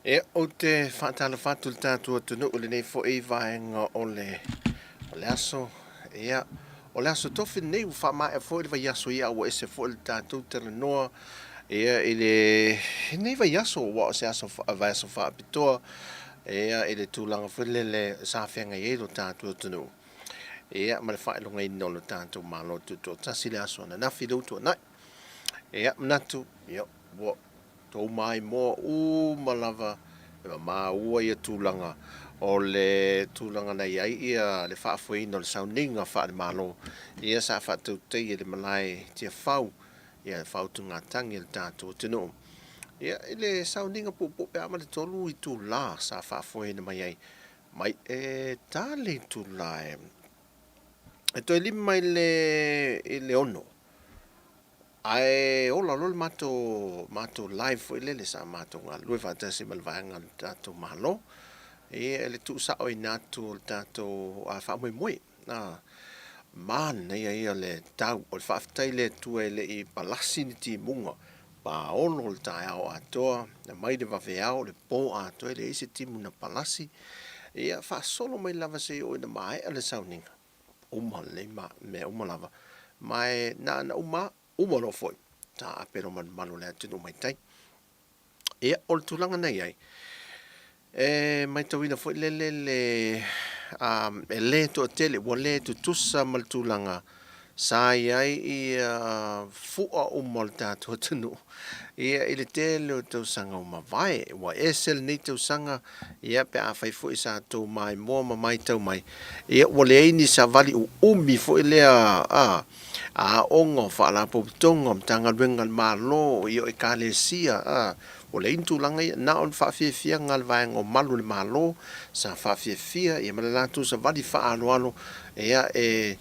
Ia, ou te faatalofa atu i le tatou atunuu i lenei foi vaega o le, o le aso. Ia, o le aso tofi lenei ua faamaea foi le vaiaso ia ua ese foi le tatou talanoa ia i le lenei vaiaso ua o se aso vaiaso faapitoa ia i le tulaga foi lele sa feagai ai lo tatou atunuu ia ma le faailogaina o lo tatou Malo Tutoatasi i le aso ananafi lea ua tuanai. Ia, manatu, ia, ua tou maimoa uma lava e maua ia tulaga o le tulaga na i ai ia le faafoeina o le sauniga faale-Malo ia sa faatautaia i le malae Tiafau ia le faautugatagi a le tatou atunuu. Ia, i le sauniga puupuu pe a ma le 3 itula sa faafoeina mai ai, mai e ta le itula e toe 5 i le 6, ae ola loa le matou live foi lele sa matou galulue faatasi ma le vaega a le tatou Malo i le tuusaoina atu o le tatou faamoemoe. Manaia ia o le tau, o le faafetai i le Atua e le i palasi ni timuga, paolo le taeao atoa, mai le vaveao, le po atoa e leai se timu na palasi, ia faasolo mai lava seia oo ina maea le sauniga, uma lelei ma mea uma lava, ma e na ona uma lava, uma loa foi, taape loa ma le mamalu o le atunuu mai tai. Ia, o le tulaga na i ai, e matauina foi lele le, e le toatele, ua le tutusa ma le tulaga sa i ai ia fua uma o le tatou atunuu ia i le tele o tausaga ua mavae. Ua ese lenei tausaga ia pe afai foi sa tou maimoa ma matau mai, ia ua leai ni savali uumi foi lea a aoga, o faalapotopotoga, o Matagaluega a le Malo, ia o Ekalesia, a, ua leai ni tulaga ia, na o le faafiafiaga a le vaega o malu o le Malo sa faafiafia ia ma le latou savali faaaloalo ia e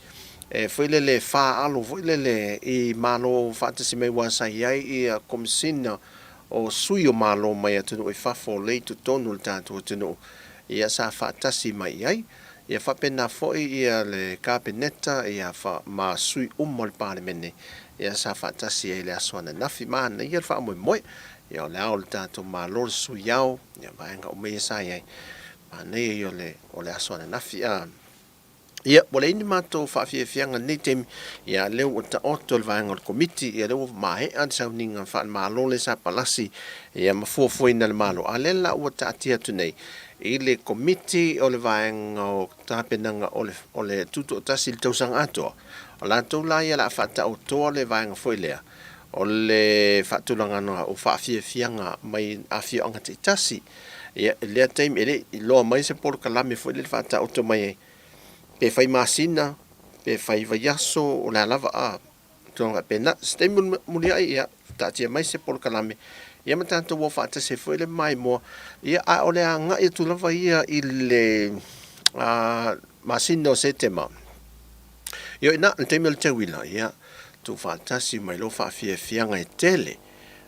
e foi lele faalo foi lele i Malo faatasi mai aua sa i ai ia Komesina o sui o Malo mai atunuu i fafo o lea i totonu o le tatou atunuu ia sa faatasi mai i ai. Ia faapena foi ia le Kapeneta ia ma sui uma o le Palemene ia sa faatasi ai i le aso ananafi. Manaia le faamoemoe ia o le ao o le tatou Malo, le sui ao, ia vaega uma ia sa i ai. Manaia ia o le aso ananafi. A ia ua leai ni matou faafiafiaga i lenei taimi, ia lea ua taoto le vaega o le Komiti, ia lea ua maea le sauniga faale-Malo lea sa palasi ia ma fuafuaina e le Malo, a lea la ua taatia atu nei i le Komiti o le Vaega o Tapenaga o le o le Tutoatasi i le tausaga atoa, o latou la ia o le a faataotoa le vaega foi lea o le faatulagaga o faafiafiaga mai afioaga taitasi. Ia, i lea taimi e le i iloa mai se polokalame foi lele faataoto mai ai, pe fai masina, pe fai vaiaso, o le a lava a tulaga faapena. Se taimi muliai, ia, taatia mai se polokalame, ia ma tatou o faatasi ai foi le maimoa, ia, a o le agai atu lava ia i le masina o Setema. Ia, o i ina, i le taimi o le teuila, ia, tuufaatasi mai loa faafiafiaga e tele.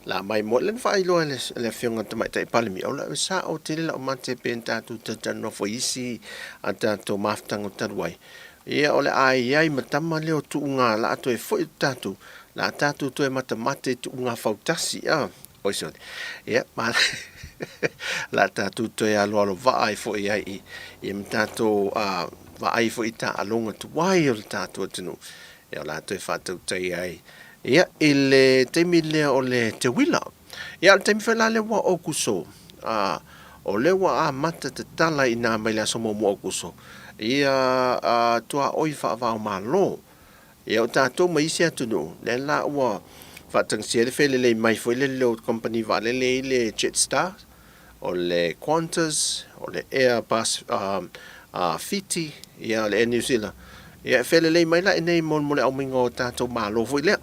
La mai moe lea na faailoa e le Afioga i le Tamaitai Palemia, o le sao tele lau mate pe na tatou talatalanoa foi i isi a tatou mafutaga talu ai. Ia, o le a i ai ma tama lea o tuuga la a toe foi atu tatou, la a tatou toe matamate i tuuga fautasi, a. Oi sole. Ia, ma la tatou toe aloalo vaa ai foi ai i, ia ma tatou vaai foi i taaloga tuai o le tatou atunuu. Ia o la toe faatautai ai. Ia, i le taimi lea o le teuila. Ia, o le taimi foi la lea ua Aokuso, o lea ua amata tatala i ina mai le aso muamua o Aokuso, ia tuaoi faava-o-Malo. Ia o tatou ma isi atunuu, lea la ua faatagisia ai le felelei mai foi lele o kamupani vaalele i le Jetstar, o le Qantas, o le Airbus Fiti, ia o le Air New Zealand. Ia e felelei mai la i inei mo le aumaiga o tatou malo foi lea.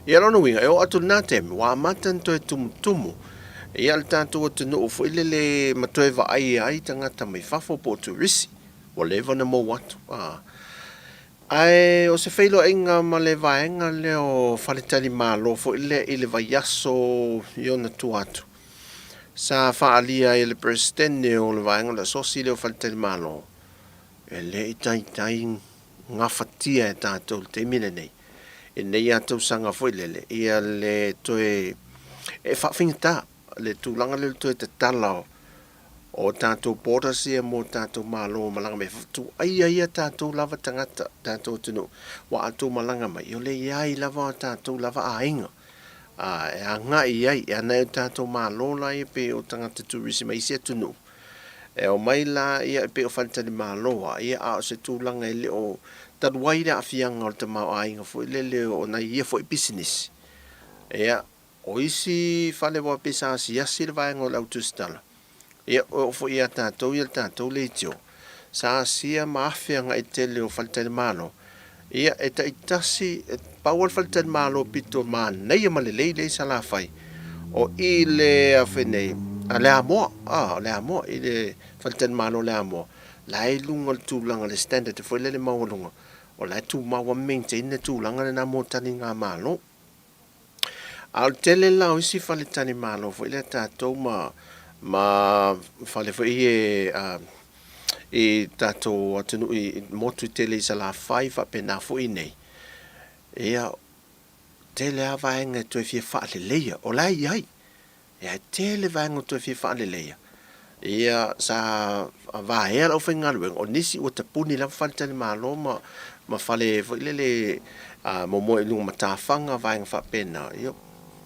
Ia lona uiga, e oo atu i lena taimi, ua amata ona toe tumutumu ia le tatou atunuu foi lele ma toe vaaia ai tagata mai fafo po o turisi. Ua leva ona mou atu. Ae o se feiloaiga ma le vaega lea o faletalimalo foi lea i le vaiaso i ona tua atu, sa faaalia ai e le Peresetene o le vaega o le Asosi lea o Faletalimalo, e le i taitai gafatia e tatou i le taimi lenei, i lenei lava tausaga foi lele, ia le toe, e faafaigata le tulaga lea o le toe tatala o tatou borders ia mo tatou malo malaga mai fafo, tuaia ia tatou lava tagata, tatou atunuu, ua outou malaga mai, ia o lea e i ai lava o tatou lava aiga e agai i ai, a nai o tatou malo la ia pei o tagata turisi mai isi atunuu, e omai la ia e pei o faletalimalo lava, ia a o se tulaga e le o talu ai le aafiaga o le tamaoaiga foi lele o nai ia foi pisinisi, ia, O isi fale aua pei sa asiasi le vaega o le au tusitala, ia e oo foi ia tatou ia le tatou leitio, sa asia ma afe agai i le tele o faletalimalo, ia e taitasi, e pau lava le faletalimalo pito manaia ma lelei lea e i Salafai, o i le a fai nei, a le Amoa, a, o le Amoa, i le faletalimalo o le Amoa, la e i luga o le tulaga o le standard foi lele maualuga, o la e tumau lava ma maintain le tulaga lena mo taligamalo. A o le tele la o isi faletalimalo foi lea a tatou ma ma fale foi ia i tatou atunuu i motu tele i Salafai faapena foi i inei, ia, tele lava vaega e toe fia faaleleia, o la e i ai. Ia e tele vaega toe fia faaleleia, ia sa vaea le aufaigaluega, o nisi ua tapuni lava faletalimalo ma ma fale foi lele a momoe i luga o matafaga vaega faapena, ia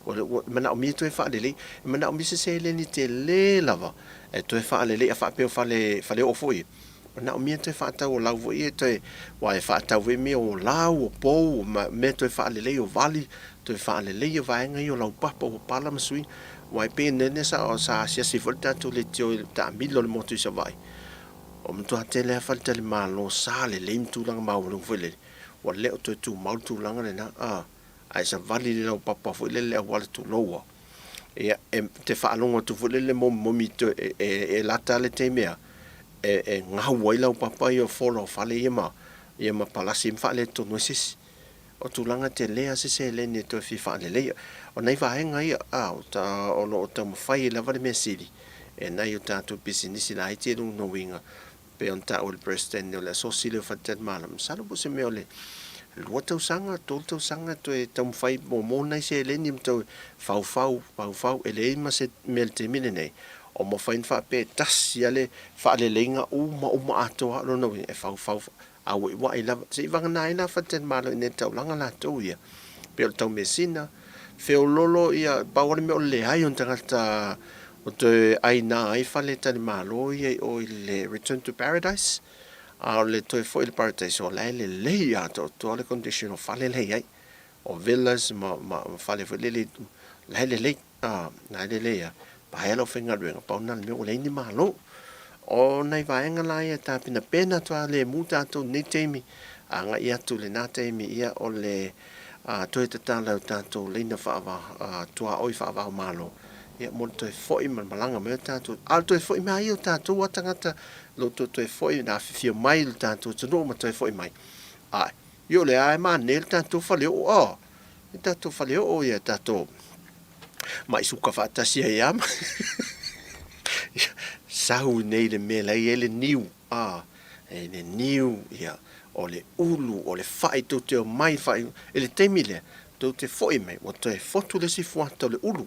ua manaomia toe faalelei. E manaomia se seleni tele lava e toe faalelei a faapea o fale faleoo foi ia, manaomia toe faatau o lau foi ia toe, aua e faatau foi mea o lau, o pou, ma mea toe faalelei o vali, toe faaleleia vaega ia o laupapa ua pala ma suiga. Aua e pei o lea sa asiasi ai foi le tatou leitio i le taamilo i le motu i Savaii, ua matua tele lava faletalimalo sa lelei ma tulaga maualuga foi lele, ua le o toe tumau le tulaga lena, a, ae savali i le laupapa foi lele i le auala tulou lava, ia, e te faalogo atu foi lele momimomi e lata lava le taimi e e gau ai laupapa ia o fola o fale ia ma ia ma palasi ma faaletonu ai se isi. O tulaga tele lava se seleni e toe fia faaleleia. O nai vaega ia a o lo o taumafai ai lava le mea sili e nai o tatou pisinisi laiti ia lona uiga pei ona taua e le Peresetene o le Asosi lea o Faletalimalo, masalo po o se mea o le lua tausaga, tolu tausaga toe taumafai mo nai seleni ma toe faufau, faufau. E leai ma se mea i le taimi lenei o mafai ona faapea e tasi lava le faaleleiga uma uma atoa. O lona uiga e faufau auauai lava seivagana ai la faletalimalo i inei i le taulaga latou ia pei o le Taumeasina, feololo ia pau lava le mea o le leai o ni tagata o toe aina ai faletalimalo ia i o i le Return to Paradise. A o le toe foi i le Paradise o la e lelei atoatoa le condition o fale la e i ai, o villas ma fale foi lele la e lelei. A, na e lelei lava, paea lau faigaluega, pau lena o le mea ua leai ni malo. O nai vaega la ia e tapenapena atu lava lemu tatou i lenei taimi, agai atu i lena taimi, ia o le toe tatala o tatou laina faava, tuaoi faava o Malo, ia mo le toe foi ma le malaga mai o tatou. A o le toe foi mai lava ia o tatou lava tagata, lo outou toe foi na afifio mai i le tatou atunuu ma toe foi mai, ae, ia o lea lava e manaia le tatou faleoo, a. E tatou faleoo ia tatou mai suka faatasi ai lava ma sau i nei le mea la e i ai le niu, a, e le niu, ia, o le ulu, o le fai, tou te omai fai, i le taimi lea, Tou te foi mai, ua toe fotu le isi fuata o le ulu.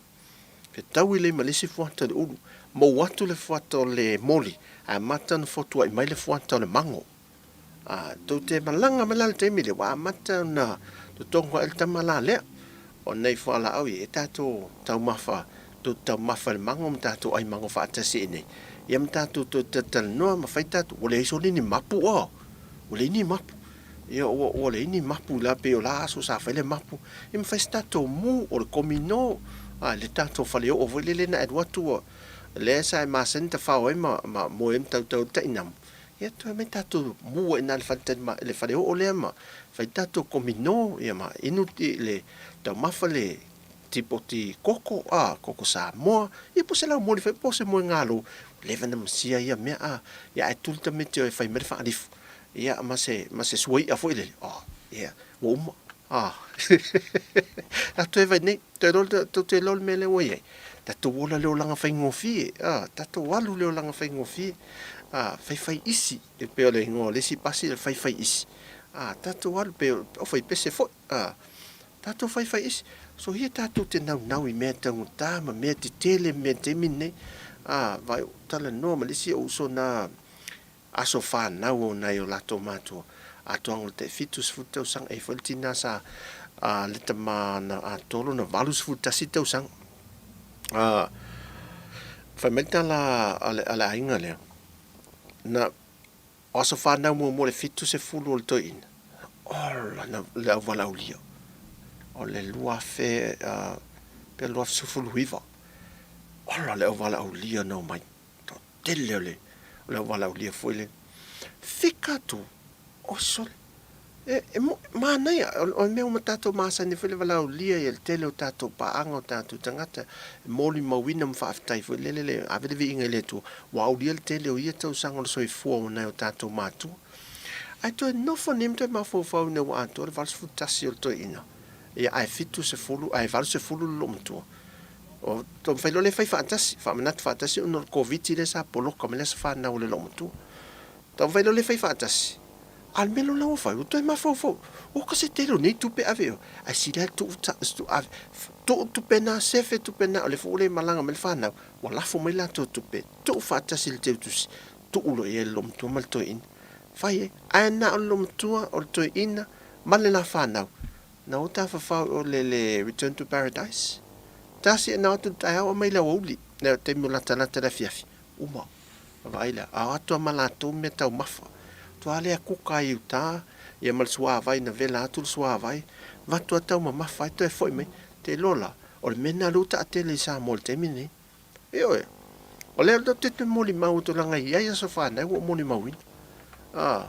Fetaui lea ma le isi fuata o le ulu. Mou atu le fuata o le moli, ae amata ona fotuai mai le fuata o le mago. A, tou te malaga mai la i le taimi lea, ua amata ona totogo ae le tama la lea. O nei fualaau ia, e tatou taumafa, tou te taumafa i le mago ma tatou ai mago faatasi i inei. Ia ma tatou toe talatalanoa ma fai tatou, ua leai soli ni mapu oa. Ua leai ni mapu. Ia ua, ua leai ni mapu la pei o la aso sa fai le mapu. Ia ma fai se tatou mu o le komino, a, le tatou faleoo foi lele na e alu atu ua, lea sa e masani tafao ai ma, ma moe ai ma tautau ai le tainamu. Ia toe aumai tatou mu ai i ina i le faletali ma, le faleoo lea ma fai tatou komino, ia ma inu le taumafa le tipoti koko, a, koko Samoa, ia po o se laumoli foi po o se moegalo, ua leva ona masia ia mea, a, ia ae tu le tamaiti e fai mai le faalifu, ia ma se, ma se sua i'a foi lele, a, ia, ua uma, a. A toe vaai nei, toe iloa, tou te iloa le mea lea ua i ai, tatou ola i le olaga faigofie, a, tatou alu i le olaga faigofie, a, faifai isi, e pei o le igoa o le isi pasi o le faifai isi, a, tatou alu pei o faipese foi, a, tatou faifai isi. Soia tatou te naunau i mea taugata ma mea tetele ma mea taimi lenei, a, vaai, talanoa ma le isi ou uso na aso fanau o nai o latou matua, atoaga o le tai 70 tausaga, e i ai foi le tina sa a le tama na atoa lona 81 tausaga. A, fai mai le tala a le, a le aiga lea, na, o aso fanau muamua le 70 o le toeaina, ola na, le auvalaaulia, o le 2000, uh, pe 2019, ola le auvalaaulia na omai. Toatele o le o le auvalaaulia foi lea. Fika atu, oi sole, e, e mo, manaia, o le mea uma tatou masani foi le valaaulia i le tele o tatou paaga o tatou tagata, e molimauina ma faafetai foi lele le ave le viiga i le Atua, ua aulia le tele o ia tausaga o le soifua o nai o tatou matua. Ae toe nofo nei ma toe mafaufau ina ua atoa le 81 o le toeaina, ia ae 70, ae 80 le loomatua. O taumafai loa lea e fai faatasi, faamanatu faatasi ona o le Koviti lea sa poloka mai le aso fanau a le loomatua. Taumafai loa lea e fai faatasi, a o le mea loa la ua fai, ua toe mafaufau, oka se tele o nei tupe ave i o, ae sili lava le tuu tuu ave, tuu tupe na, sefe tupe na, o lea foi ua le malaga mai le fanau, ua lafo mai latou tupe, tuu faatasi i le teutusi, tuu loa i ai le loomatua ma le toeaina. Fai ai, ae na o le loomatua, o le toeaina ma le la fanau, Na o tafafao i o le le Return to Paradise. Tasi e na o atu le taeao aumai le aoauli, le taimi o latalata le afiafi, uma. Na vaai lea, a o atu a ma latou mea taumafa. Tua lea kuka ai i uta, ia ma le suavai na vela atu le suavai, vatu a taumamafa ai toe foi mai. Te iloa la, o le mea lena lea ua taatele i Samoa i le taimi lenei. Ioe. O lea ou te molimau atu leaga e i ai aso fanau ua ou molimauina. A,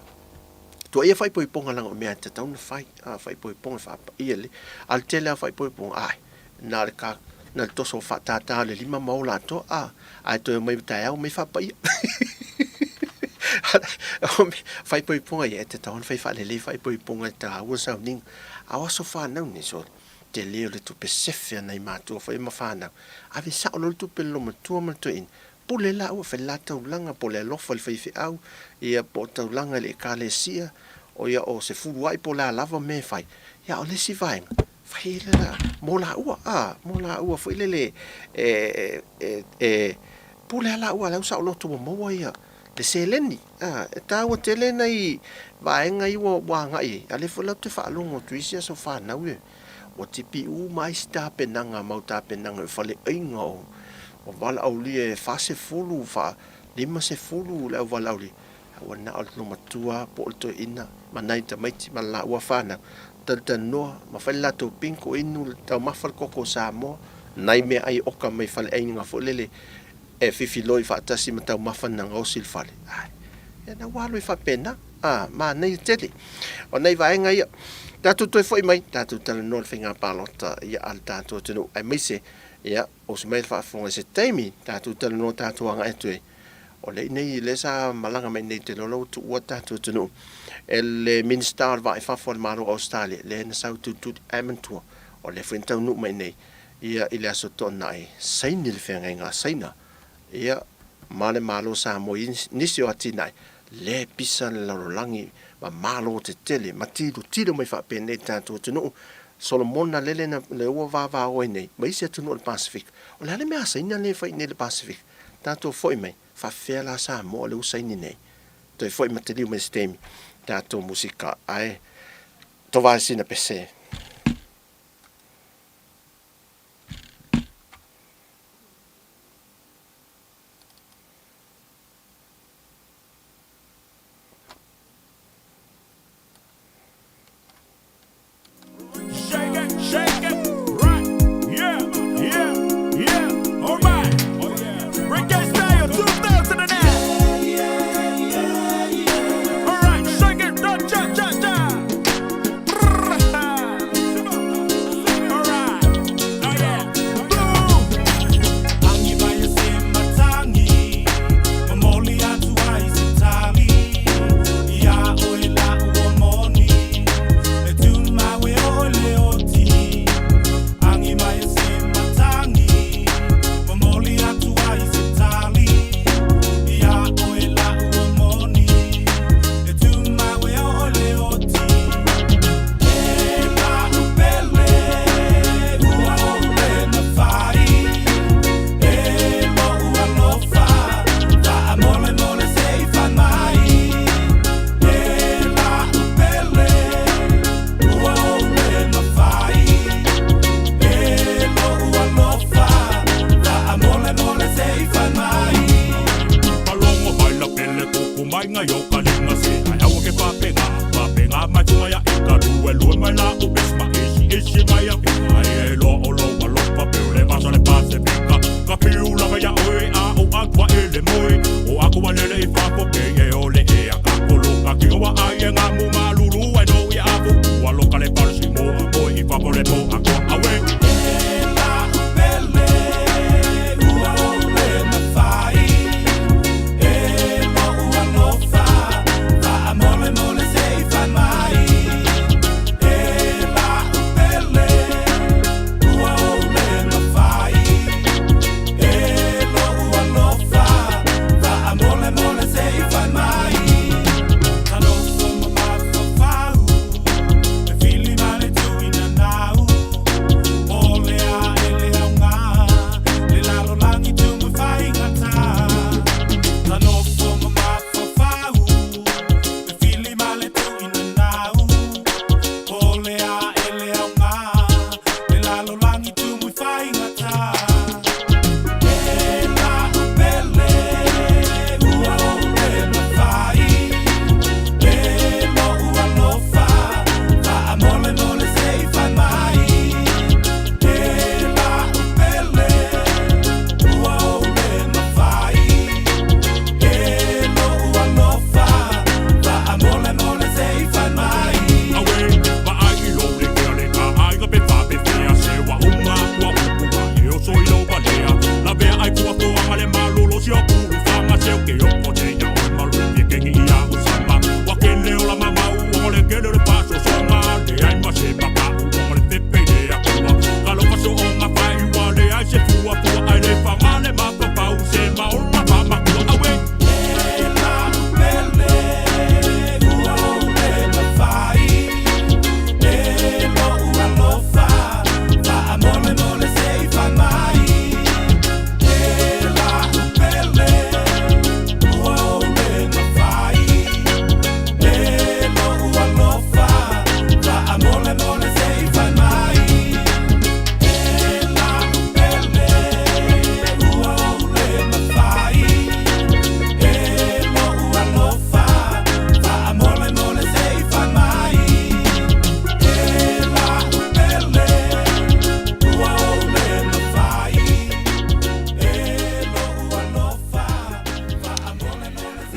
tuaia faaipoipoga leaga o mea e tatau ona fai. A, faaipoipoga e faapaia lelei. A o le tele lava o faaipoipoga, ai, na o le ka, na o le toso faatātā o le lima ma ola atoa, a, ae toe omai taeao omai faapaia. Faaipoipoga ia, e tatau ona fai faalelei faaipoipoga e taua le sauniga. A o aso fanau nei, sole, tele o le tupe sefe a nai matua foi ma fanau. Ave sao loa le tupe i le loomatua ma le toeaina, pule laua, fai le la taulaga po o le alofa i le faifeau, ia po o taulaga i le ekalesia, o ia o se fuluai po o le a lava mea e fai. Ia a o le isi vaega, fai ai le la mo laua, a, mo laua foi lele e, e, e pule lava laua, la ua saoloto ua maua ia le seleni. A, e taua tele nai vaega ia ua agai i ai, a o lea foi la ou te faalogo atu i isi aso fanau e, ua tipi uma ai isi tapenaga, mau tapenaga i faleaiga o valaaulia e 40, 50 le au valaaulia, a ua na o le loomatua po o le toeaina ma nai tamaiti ma le laua fanau, talatalanoa ma fai le latou bingo, inu le taumafa le koko o Samoa, nai meaai oka mai faleaiga foi lele e fifiloi faatasi ma taumafa na gaosi i le fale, ae, ia na ua alu ai faapena. A, manaia tele. O nai vaega ia. Tatou toe foi mai, tatou talanoa i le faiga palota ia a le tatou atunuu, aemaise, ia, osi mai le faafofoga i se taimi, tatou talanoa tatou agai atu ai. O lea nei, lea sa malaga mai nei, ou te iloa la ua tuua le tatou atunuu e le Minisita o le Va i Fafo a le Malo o Ausetalia, lea na sau tulituli, ae manatua, o lea foi na taunuu mai nei, ia i le Aso Toonai, saini le feagaiga a Saina ia ma le Malo o Samoa i nisi o atinae lea e pisa le lalolagi ma malo tetele ma tilotilo mai faapenei le tatou atunuu. Solomona lele na le ua vavao ai nei ma isi atunuu o le Pasefika. O le a le mea a Saina lea e fai i inei i le Pasefika? Tatou foi mai, faafefea la Samoa lea ua saini nei? Toe foi ma taliu mai i se taimi tatou musika ae tovaa sina pese.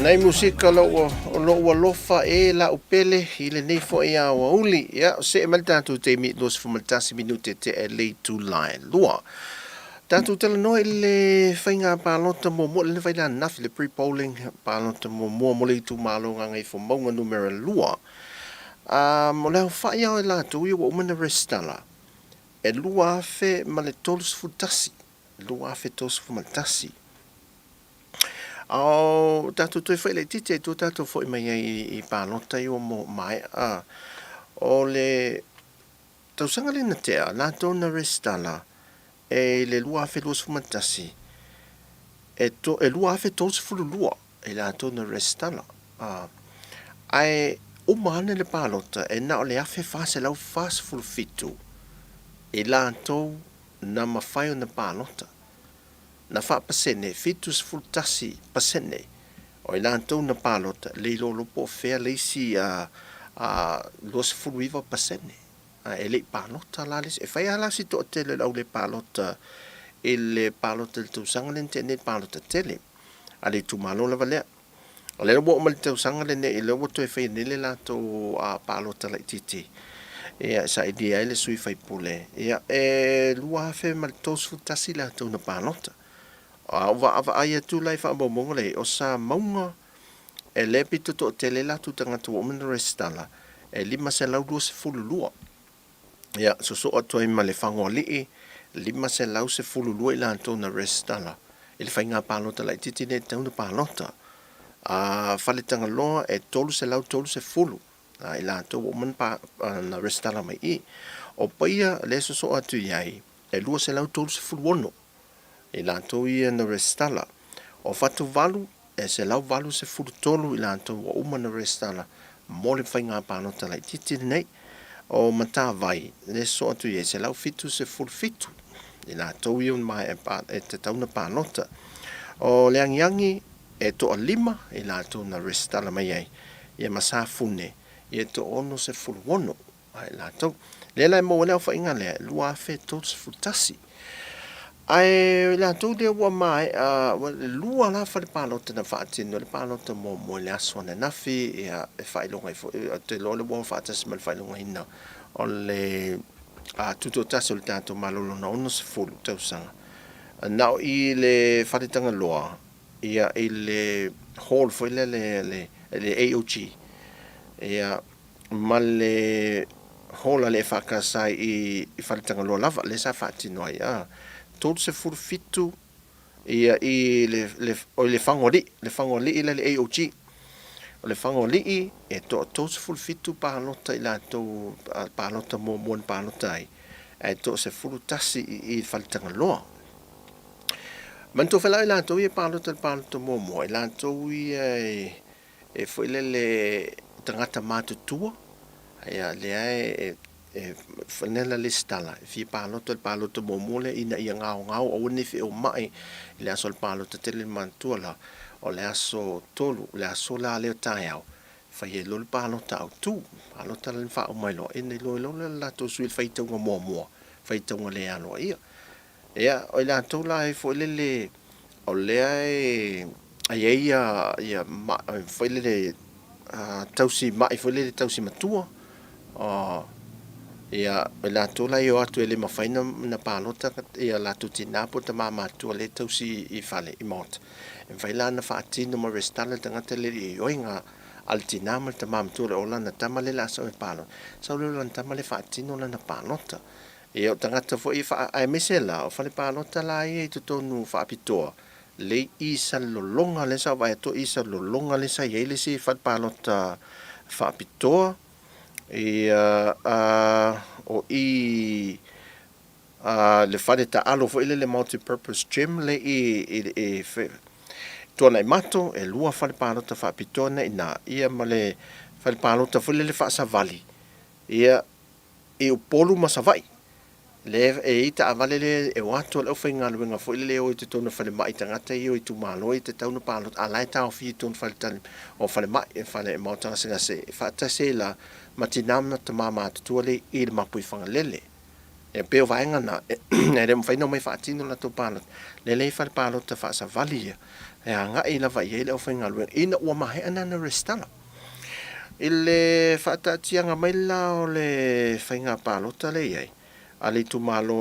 Nei musika o lou alofa e la'u pele i lenei foi aoauli. Ia, see mai le tatou taimi 21 minute tea i le itula e 2. Tatou talanoa i le faiga palota muamua, le fai ananafi le pre-polling palota muamua mo le itumalo Gagaifomauga numera 2. O le aofai lava o i latou ia ua uma ona resitala, e 2,031, 2,031. O tatou toe foi laitiiti ai tua tatou foi mai ai i palota ia ua maea. O le. tausaga lea na tea, latou na resitala e i le 2021, e to, e 2032 i latou na resitala. Ae uma ane le palota e na o le 1447 i latou na mafai ona palota. Na faapasene, 71% o i latou na palota, le iloa loa po o fea le isi 29%. E le i palota la le isi. E fai lava la si toatele o le au le palota i le palota i le tausaga lea na tea nei, le palota tele a le itumalo lava lea. O lea ua oo mai le tausaga lenei, lea ua toe faia nei le latou palota laitiiti e sailia ai le sui faipule. Ia, e 2,031 latou na palota. A ou vaavaai atu la i faamaumauga lea, o Samauga e lea pito toatele ai latou tagata ua uma ona resitala, e 522. Ia, sosoo atu ai ma le Lefagoalii, 512 i latou na resitala i le faiga palota laitiiti lea e tatau ona palota. A Faletagaloa e 330 i latou ua uma ona resitala mai i. O Paia lea e sosoo atu i ai e 236 i latou ia na resitala. O Fatuvalu e 183 i latou ua uma ona resitala mo le faiga palota laitiiti lenei. O Matavai, lea e sosoo atu i ai, e 177 i latou ia ua e tatau ona palota. O le Agiagi e toalima i latou na resitala mai ai, ia ma Safune e toa-66 a i latou. Lea la e maua ai le aofaiga lea, e 2031. Ae o i latou lea ua maea, e lua la fale palota na faatino ai le palota muamua i le aso ananafi, ia, e faailoga ai foi, ou te iloa o lea ua faatasi ma le faailogaina o le tutoatasi o le tatou Malo lona 60 tausaga. Na o i le fale Tagaloa, ia, i le hall foi lea le AOG, ia, ma le hall a le EFKS i Faletagaloa lava, lea sa faatino ai, a, 37 ia i le, le, o le Fagoalii, le Fagoalii lea le AOG. O le Fagoalii e toa 37 palota i latou palota muamua na palota ai, ae toa 11 i i Faletagaloa. Manatua foi la i latou ia palota i le palota muamua, i latou ia e e foi lele tagata matutua, ia lea e e lea lesitala e fia palota i le palota muamua lea ina ia gaogao aua ne i feomai i le aso o le palota tele le matutua la o le aso 3 le aso la lea o taeao fai ai loa le palota autu palota la na faauma ai loa ina iloa loa le latou sui i le faitauga muamua faitauga le aloaia. Ia, o i latou la e foi lele o lea e i ai ia, ia ma'i foi lele tausi ma'i foi lele tausi matua, ia, o i latou la e o atu e le mafai ona palota ia latou tina po o tama matutua lea e tausi i fale, i maota. E mafai la ona faatino ma resitala le tagata lea i le ioega a le tina ma le tama matua o lana tama lea o le a sau e palota, sau lea o lana tama lea e faatino lana palota. Ia o tagata foi e faa, aemaise la o fale palota la ia i totonu faapitoa le i Salelologa lea sa ou vaai atu i Salelologa lea sa i ai le isi fale palota faapitoa ia a o i a le fale taalo foi lele multi purpose gym le i i Tuanaimato e lua fale palota faapitoa na i ina ia ma le fale palota foi lele faasavali ia i Upolu ma Savaii, lea e i ai taavale lea e o atu a le aufaigaluega foi lele e o i totonu o falemai tagata ia o itumalo ia e tatau ona palota, a o la e taofia i totonu faletalimalo o falemai, fale maota gasegase e faatasi ai la ma tina ma tama matutua lea i le Mapuifagalele. E pei o vaega na e le mafai ona omai faatino latou palota, lea la e i ai fale palota faasavali ia e agai lava i ai le aufaigaluega ina ua maea ona resitala. I le faataatiaga mai la o le faiga palota lea e i ai a le itumalo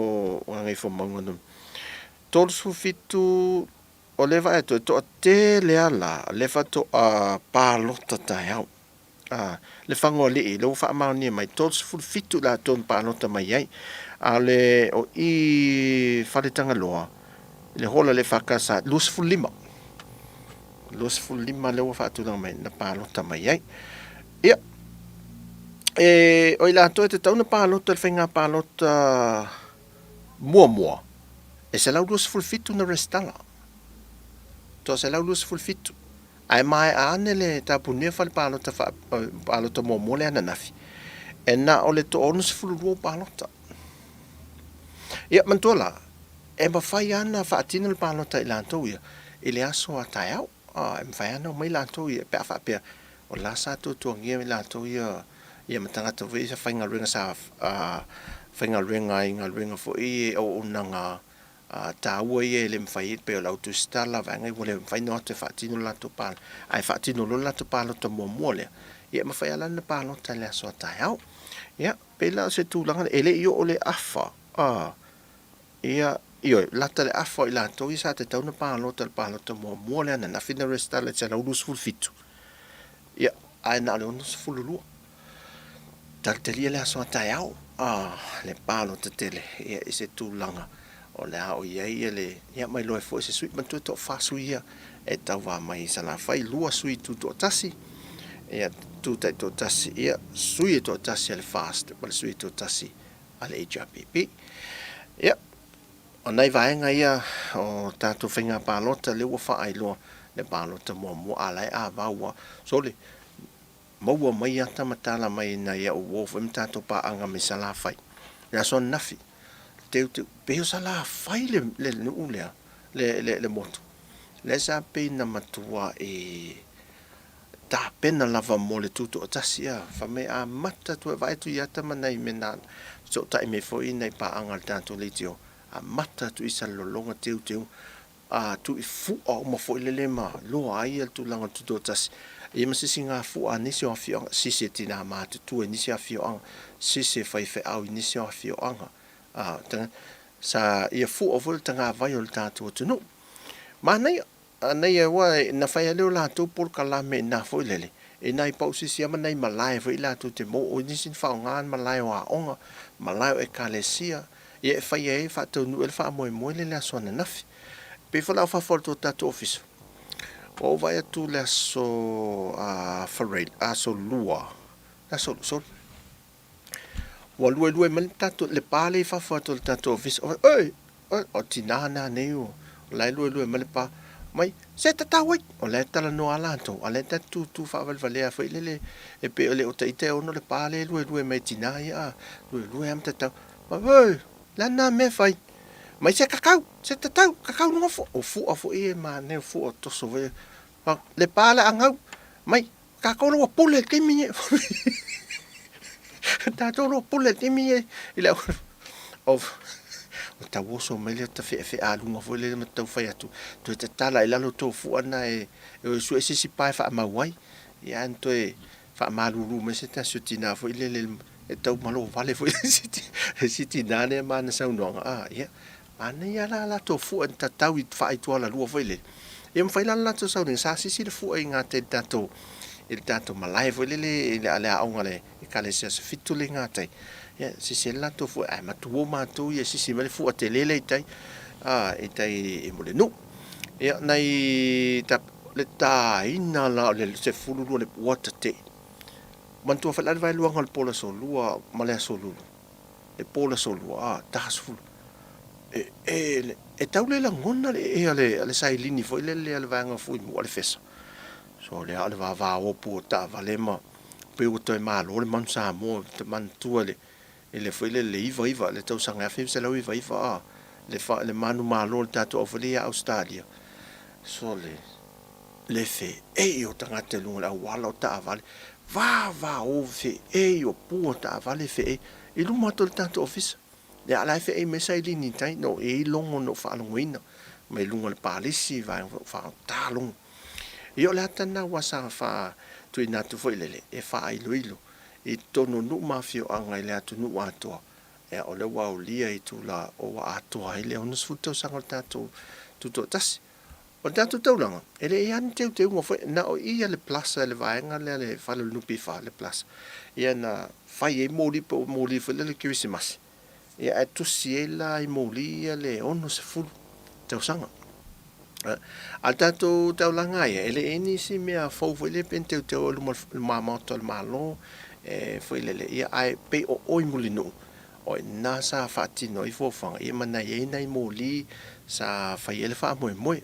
o Gagaifomauga Nu. 37, o lea e vaai atu e toatele lava la lea faatoa palota taeao. Le Lefagoalii, lea ua faamaonia mai, 37 i latou na palota mai ai. A o le o i Faletagaloa, i le hall a le EFKS, 25. 25 lea ua faatulaga mai na palota mai ai. Ia, E, o i latou e tatau ona palota i le faiga palota muamua, e 127 na resitala. Toa 127. Ae maea ane le tapunia fale palota, fa, palota muamua lea ananafi, e na o le toa 62 o palota. Ia, manatua la, e mafai lava ona faatino le palota i latou ia i le aso a taeao. E mafai lava ona omai latou ia pe a faapea o la sa tuatuagia i latou ia ia ma tagata foi ia sa faigaluega sa faigaluega ai i galuega foi ia auaunaga taua ia e le mafai ai pei o le au tusitala vaega ia ua le mafai ona o atu e faatino le latou palota ae faatino loa le latou palota muamua lea, ia e mafai lava la ona palota i le aso a taeao. Ia, pei la o se tulaga lea, e le i oo le afa Ia, ioe, lata le afa o i latou ia sa tatau ona palota i le palota muamua lea ananafi na resitala i le 127, ia, ae na o le 62. Talitalia le aso a taeao, a, le palota tele, ia, i se tulaga o le a o i ai ia le, ia, ma iloa ai foi se sui. Manatua e toafa sui ia e tauva mai i Salafai, lua sui tutoatasi, ia, tu taitoatasi, ia, sui e toatasi a le FAST ma le sui e toatasi a le HRPP. Ia, o nai vaega ia o tatou faiga palota lea ua faailoa le palota muamua, a la e avau lava. Sole, maua mai ata ma tala mai nai au uo foi ma tatou paaga mai Salafai. Le aso ananafi, teuteu, pei o Salafai le, le nuu lea, le, le, le motu. Lea sa pei na matua e tapena lava mo le tutoatasi a fai mai amata atu e vaai atu i ata ma nai mea na fesootai mai foi nai paaga a le tatou leitio amata atu i Salelologa teuteu a tuu i fua uma foi lele ma loa ai le tulaga o le tutoatasi ia ma se isi gafua a nisi o afioaga sisi e tina matutua i nisi afioaga sisi e faifeau i nisi o afioaga a sa ia fua foi le tagavai o le tatou atunuu manaia Anei aua na fai a lea o latou polokalame ina foi lele, i nai pau sisi a ma nai malae foi latou te maua, o nisi na faaaoga malae o aoga, malae o ekalesia, ia e fai ai e faataunuu ai le faamoemoe lea i le aso ananafi. E pei foi la o fafo o le tatou ofisa, ua ou vaai atu i le aso aso Lua, le aso sorry, Ua luelue mai le tatou, le pa lea i fafo atu o le tatou ofisa. Oi, oi, o tina na nei o la e luelue mai le pa. Mai, se tatau ai. O la e talanoa lava latou, a o la e ta te tutu faavalevalea foi lele e pei o le o ita e ono le pa lea e luelue mai e tina ia, a luelue lava ma tatau. Oi, le a lena mea e fai? Mai se kakau, se tatau, kakau luga fua. O fua foi ia e manaia, o fua o toso foi. Le pa le a gau, mai, Tatou la ua pule i le taimi nei. Tatou la ua pule i le taimi nei i le au o tauoso mai lea tafeafea luga foi lele ma tau fai atu toe tatala i lalo tou fua na e e sue se isi pa e faamau ai. Ia ae na toe faamalulu mai se tasi o tina foi lele e tau malovale foi le isi tina lea ma ana saunoaga, a ia Manaia la latou fua i tatau i faaitualalua foi lele. Ia mafai la le latou sauniga, sa sisi le fua i gatai i le tatou, i le tatou malae foi lele i le aoga a le Ekalesia Aso Fitu lea i gatai. Ia sisi ai le latou fua, ae matua matou ia sisi mai le fua tele lea i tai, a, i tai i Mulinuu. Ia nai ta, le taina la o le 12 o le ua tetee. Manatua foi la le vaeluaga o le po o le aso Lua ma le aso Lulu. E po le aso lua, a, 40. E, e, e tau le lagona le ee a le, a le sailini foi lele a le vaega fuimu a le fesa. So lea o le vavao pu o taavale ma pei ua toe malo le Manu Samoa, te manatua le, i le foi lele le 99, le tausaga 1999, a, le, fa, le manu malo o le tatou au foi lea ia Ausetalia. So le, le feei o tagata i luga o le auala o taavale, vavao feei o pua taavale feei i luma atu o le tatou ofisa. Ia a la e feei mai sailini i tai, no e i ai logo na ou faalogoina mai luga o le palisi, vaega foi o faagata logo. Ia o le ata lena aua sa faatuina atu foi lele e faailoilo i totonu o nuu ma afioaga i le atunuu atoa, ia o lea ua aulia itula ua atoa ai le 60 tausaga o le tatou Tutoatasi. O le tatou taulaga, e le i a ni teuteuga foi, na o i ia le plaza i le vaega lea le fale o le NPF, le plaza, ia na fai ai moli po o moli foi lea o le kerisimasi, ia ae tusi ai la i moli ia le 60 tausaga. A o le tatou taulaga lava ia, e le i i ai nisi mea fou foi lea pei ona teuteu ai i luma maota o le Malo e foi lele, ia ae pei o o i Mulinuu, o i ina sa faatino ai fuafuaga, ia ma na i ai nai moli sa fai ai le faamoemoe.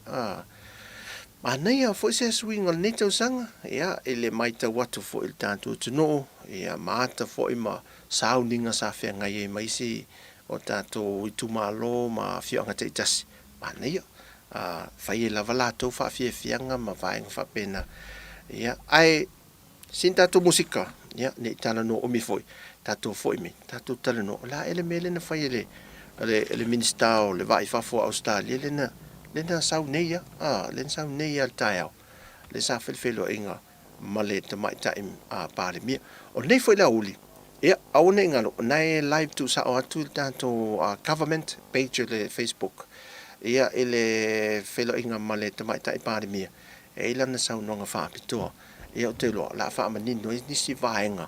Manaia foi se suiga o lenei tausaga, ia, i le matau atu foi i le tatou atunuu, ia, ma ata foi ma sauniga sa feagai ai ma isi o tatou itumalo ma afioaga taitasi, manaia, fai ai lava latou faafiafiaga ma vaega faapena. Ia, ae Sina tatou musika, ia, ne i talanoa umi foi, tatou foi mai, tatou talanoa, o le a ea le mea lea na fai e le, e le Minisita o le Va i Fafo o Ausetalia lea na, lea na sau nei lava, a, lea na sau nei lava i le taeao, lea sa fai le feiloaiga ma le Tamaitai Palemia. O lenei foi le aoauli, ia, aua ne i galo, o na e live tuusao atu i le tatou Government page o le Facebook, ia, i le feiloaiga ma le Tamaitai Palemia, E i ai lana saunoaga faapitoa, ia ou te iloa o le a faamanino ai nisi vaega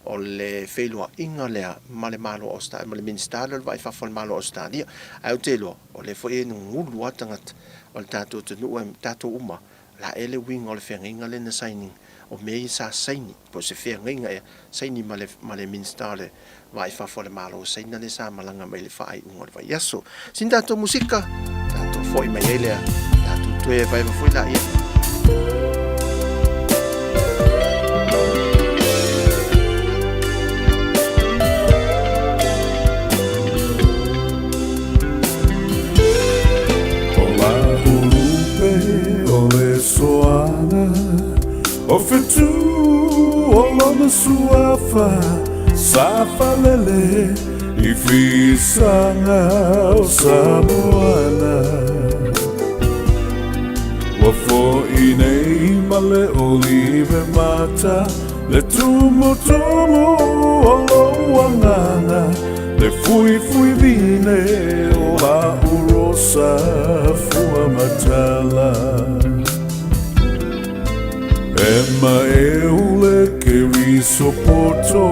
o le feiloaiga lea ma le Malo o Ausetalia, ma le Minisita lea o le Vaa i Fafo a le Malo o Ausetalia. Ae ou te iloa, o lea foi e gugulu lava tagata o le tatou atunuu ae tatou uma, o le a ea le uiga o le feagaiga lea na saini, o mea ia sa saini, po o se feagaiga ea, saini ma le, ma le Minisita o le Va i Fafo a le Malo o Saina lea sa malaga mai i le faaiuga o le vaiaso. Sina tatou musika, tatou foi mai ai lea, tatou toe evaeva foi laia. O la ulupe o le soana O Fetu o lona suafa Sa falele i fisaga o Samoana. Ua fo'i nei ma le olive mata Le tumutumu o lou agaga Le fuifui vine o la'u rosa fua matala. E maeu le keriso poto,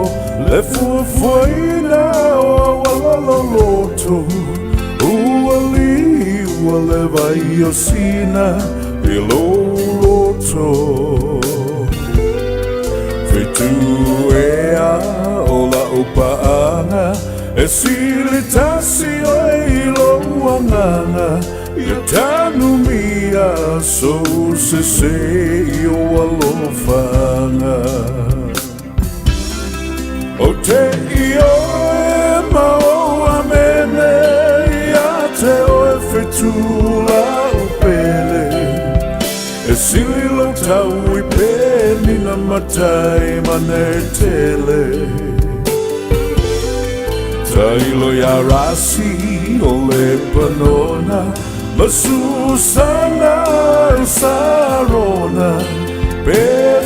le fuafuaina o auala loloto, ua liua le vai o Sina i lou loto. Fetu ea o la'u paaga, e sili tasi oe i lou agaga, Ia tanumia sou sese i ou alofaga. Ou te ioe ma ou amene ia te oe fetula o pele. E sili lou tau i penina matai manetele. Tailo iā Rasi o Lepanona Ma Susana o Sarona Pe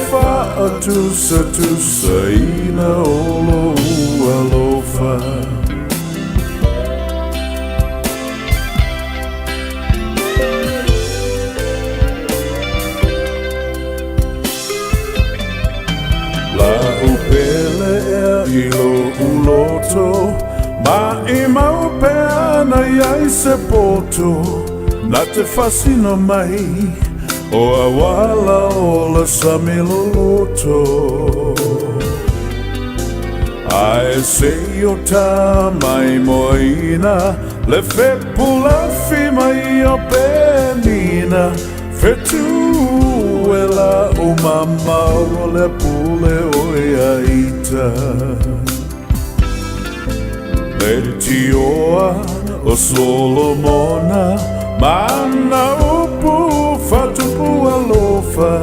faatusatusaina o lou alofa. La'u pele ea i lo'u loto, Maʻimau pea na i ai se poto, Na te fasina mai o auala o le sami loloto. Ae se i o ta maimoaina le fepulafi mai o Penina, Fetu e la o mamao le pule o ia ita. Le tioa o Solomona, mana upu fatupu alofa,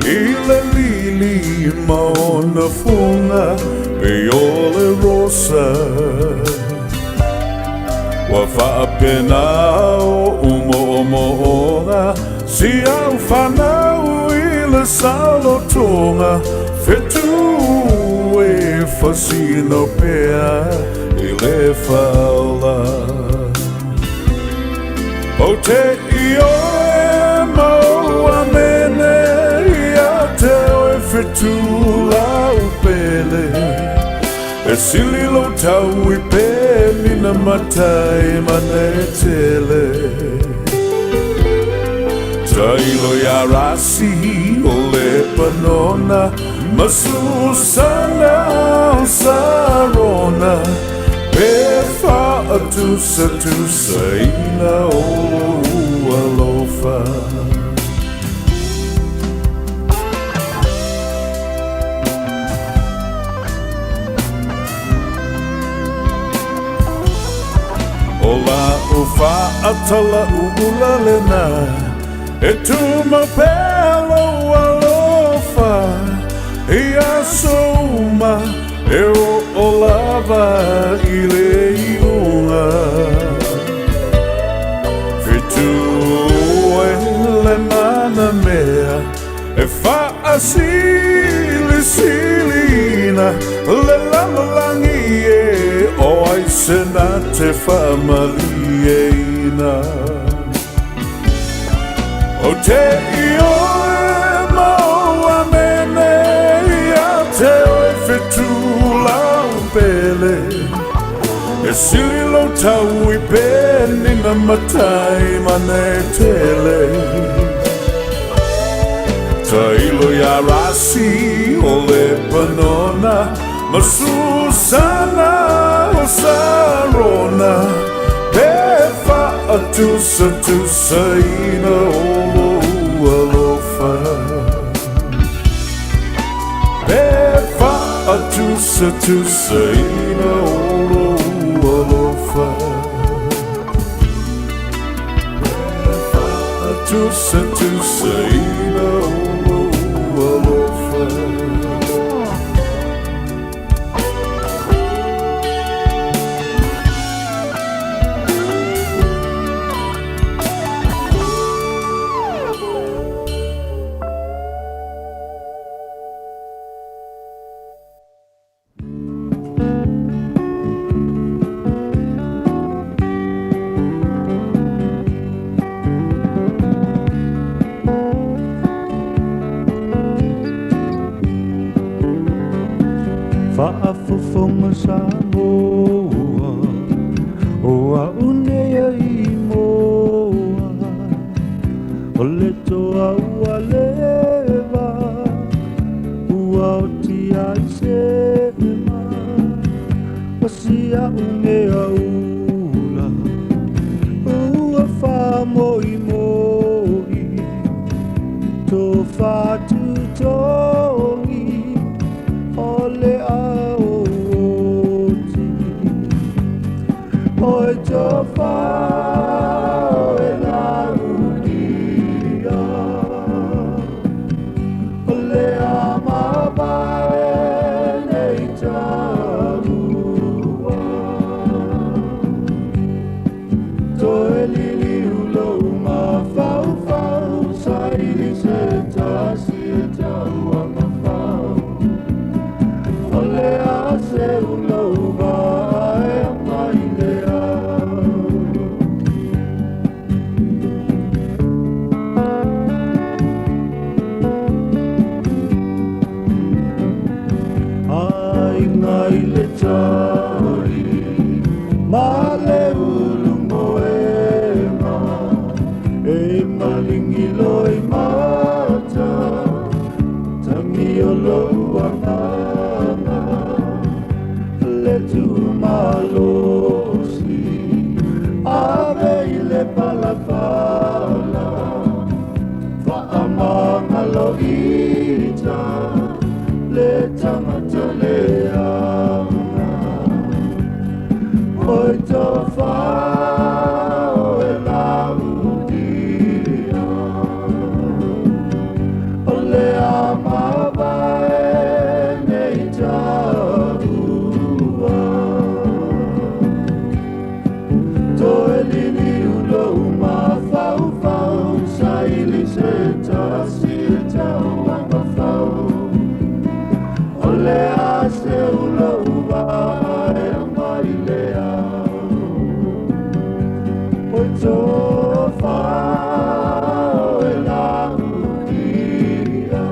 i le lili ma ona fuga pei o le rosa. Ua faapena oʻu moʻomoʻoga, Si au fanau i le saolotoga, Fetu e fasino pea i le faaola. Ou te ioe ma ou amene ia te oe fetu lau pele. E sili lou tau i penina matai manetele. Tailo iā Rasi o Lepanona ma Susana o Sarona pe faatusatusaina o lou alofa. O la'u faatalauula lena e tumau pea lou alofa i aso uma e oo lava i le iuga. Fetu e le manamea e faasilisiliina le lalolagi e o ai se na te faamalieina. Ou te ioe ma ou amene ia te oe fetulau pele E sili lou tau i penina matai ma netele Tailo iā Rasi o Lepanona ma Susana o Sarona pe faatusatusaina o lou alofa Pe faatusatusaina o lou alofa Pe faatusatusaina o lou alofa. Faafofoga Samoa, o au nei a Imoa, o le toa ua leva, ua oti ai sema, o si a'u mea ula, ua faamoimoi, tofa tutogi, o le aoti. Oi tofa e laudia, o le a mavae nei taua. Toe liliu lou mafaufau, saili se tasi e tauagafau. O le a seu lou vaa e aga i le ao. Aiga i le tai ma le ulu moega e malingi loi mata tagio lou agaga le tumalosi ave i le palapala faamagaloita le tagata leaga. Oi tofa e laudia, o le a mavae nei taua. Toe liliu lou mafaufau, saili se tasi e tauagafau. O le a seu lou vaa e aga i le ao. Oi tofa e laudia,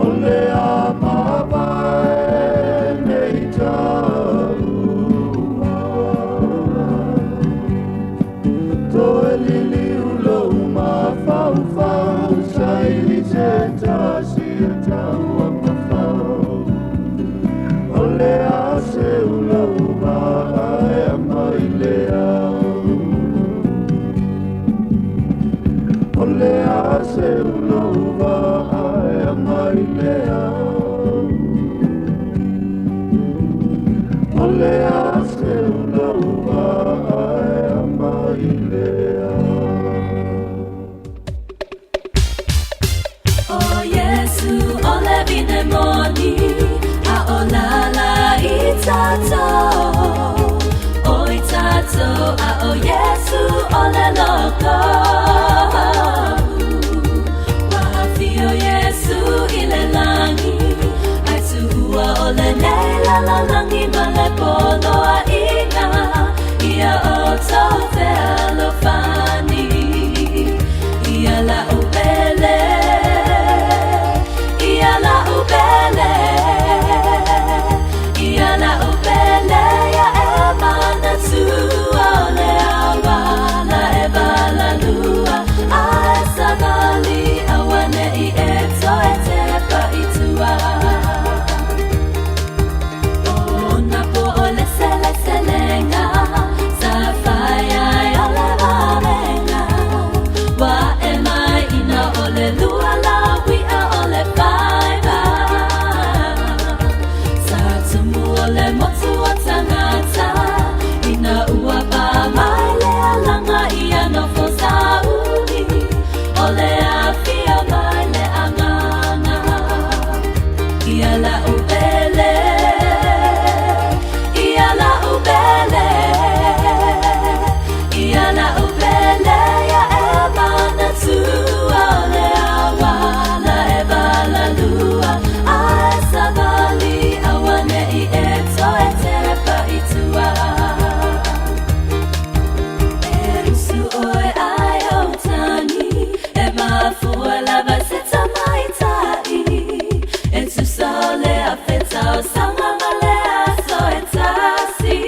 o le a mavae nei taua. Toe liliu lou e taua mafau. O le a se ulau e mai le au. O le a se ulau e mai le au. O le a se ulau e mai le au. O Iesu o le vine moni, a o lala i tatou, o i tatou, a o Iesu o le loko. Ua afio Iesu i le lagi, ai tuua o lenei lalolagi ma le poloaiga, ia outou fealofani. Ia la'u pele, ia la'u pele, ia la'u pele, ia e manatua o le auala e valalua, a e savali auane'i e toe tepa i tua. O na po o le seleselega, sa fai ai o le vavenga, ua e mai ina o le lua la ui'a o le faiva. Sa tumu o le motu o tagata, ina ua pā mai le alaga ia nofo sauni, o le afio mai le agaga. Ia la'u pele, ia la'u pele, ia la'u pele, ia e manatua o le auala e valalua, a e savali auane'i e toe tepa i tua. E usu oe ai o tagi, e mafua lava se tamaitai, e tusa o le afe tausaga ma le aso e tasi.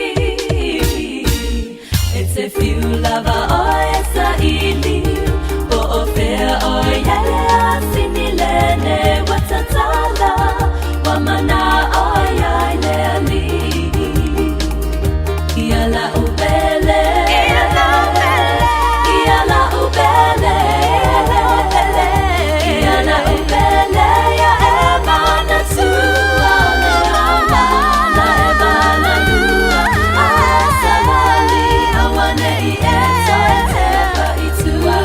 E te fiu lava oe e saili, po o fea oe i ai le asini lenei ua tatala, ua mana'o i ai le Alii. Ia la'u pele, ia la'u pele, ia la'u pele, ia la'u pele, ia e manatua o le auala e valalua, a e savali auane'i e toe tepa i tua.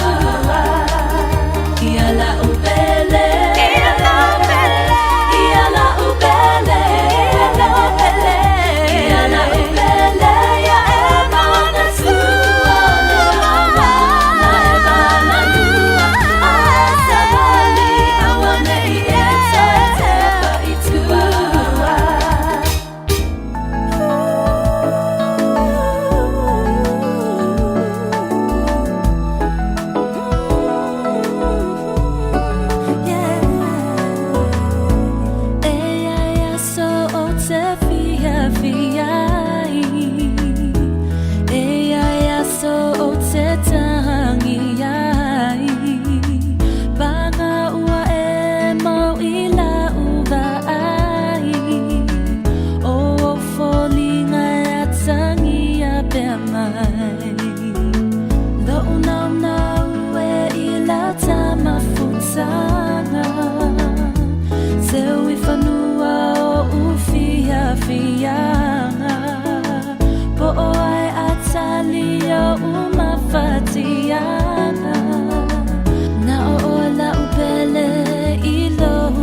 Ia la'u pele, ia la'u pele, ia la'u pele, ia la'u pele, ia e manatua o le auala e valalua, a e savali auane'i e toe tepa i tua. E ai aso o te fiafia ai, E ai aso o te tangi ai, Paga ua e mau i lau vaai, O ou foliga e atagia pea mai, Lo'u naunau e i la ta mafutaga, Seu i fanua o ufiafiaga, Po o ai atali o umafatiaga, Na o oe la'u pele i lou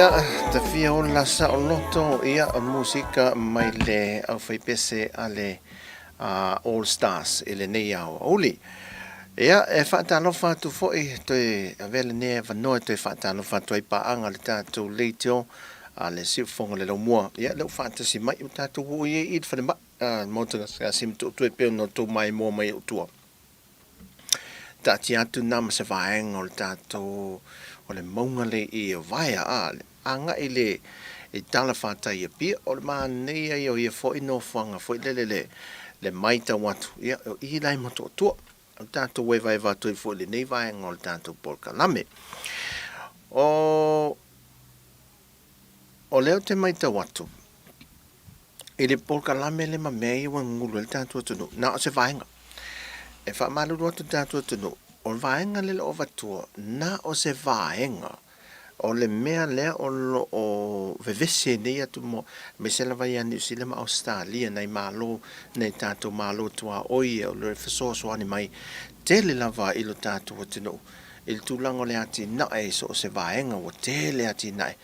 Ia, tafia ola saoloto, ia, o musika mai le aufaipese a le All Stars i lenei aoauli. Ia, e faatalofa atu foi, toe avea lenei avanoa e toe faatalofa atu ai paaga le tatou leitio a le Siufofoga o le Laumua. Ia, lea ua faatasi mai, ua tatou oo i ai i le falemai, le Maota Gasegase Motootua e pei ona outou maimoa mai ou tua. Taatia atu na ma se vaega o le tatou o le mauga le i o Vaea a agai le i talafatai i Apia o le manaia ia o ia foi nofoaga foi lele le le maitau atu ia o i la e Motootua o le tatou evaeva atu ai foi i lenei vaega o le tatou polokalame. O o lea ou te maitau atu i le polokalame lea ma mea ia ua gugulu ai le tatou atunuu, na o se vaega. E faamalulu atu le tatou atunuu, o le vaega lea o lo o avatua, na o se vaega o le mea lea o lo o vevesi ai nei atunuu, aemaise lava ia Niu Sila ma Ausetalia, nai Malo, nai tatou Malo tuaoi ia o lo o fesoasoani mai tele lava i lo tatou atunuu i le tulaga o le atinae i so o se vaega ua tele atinae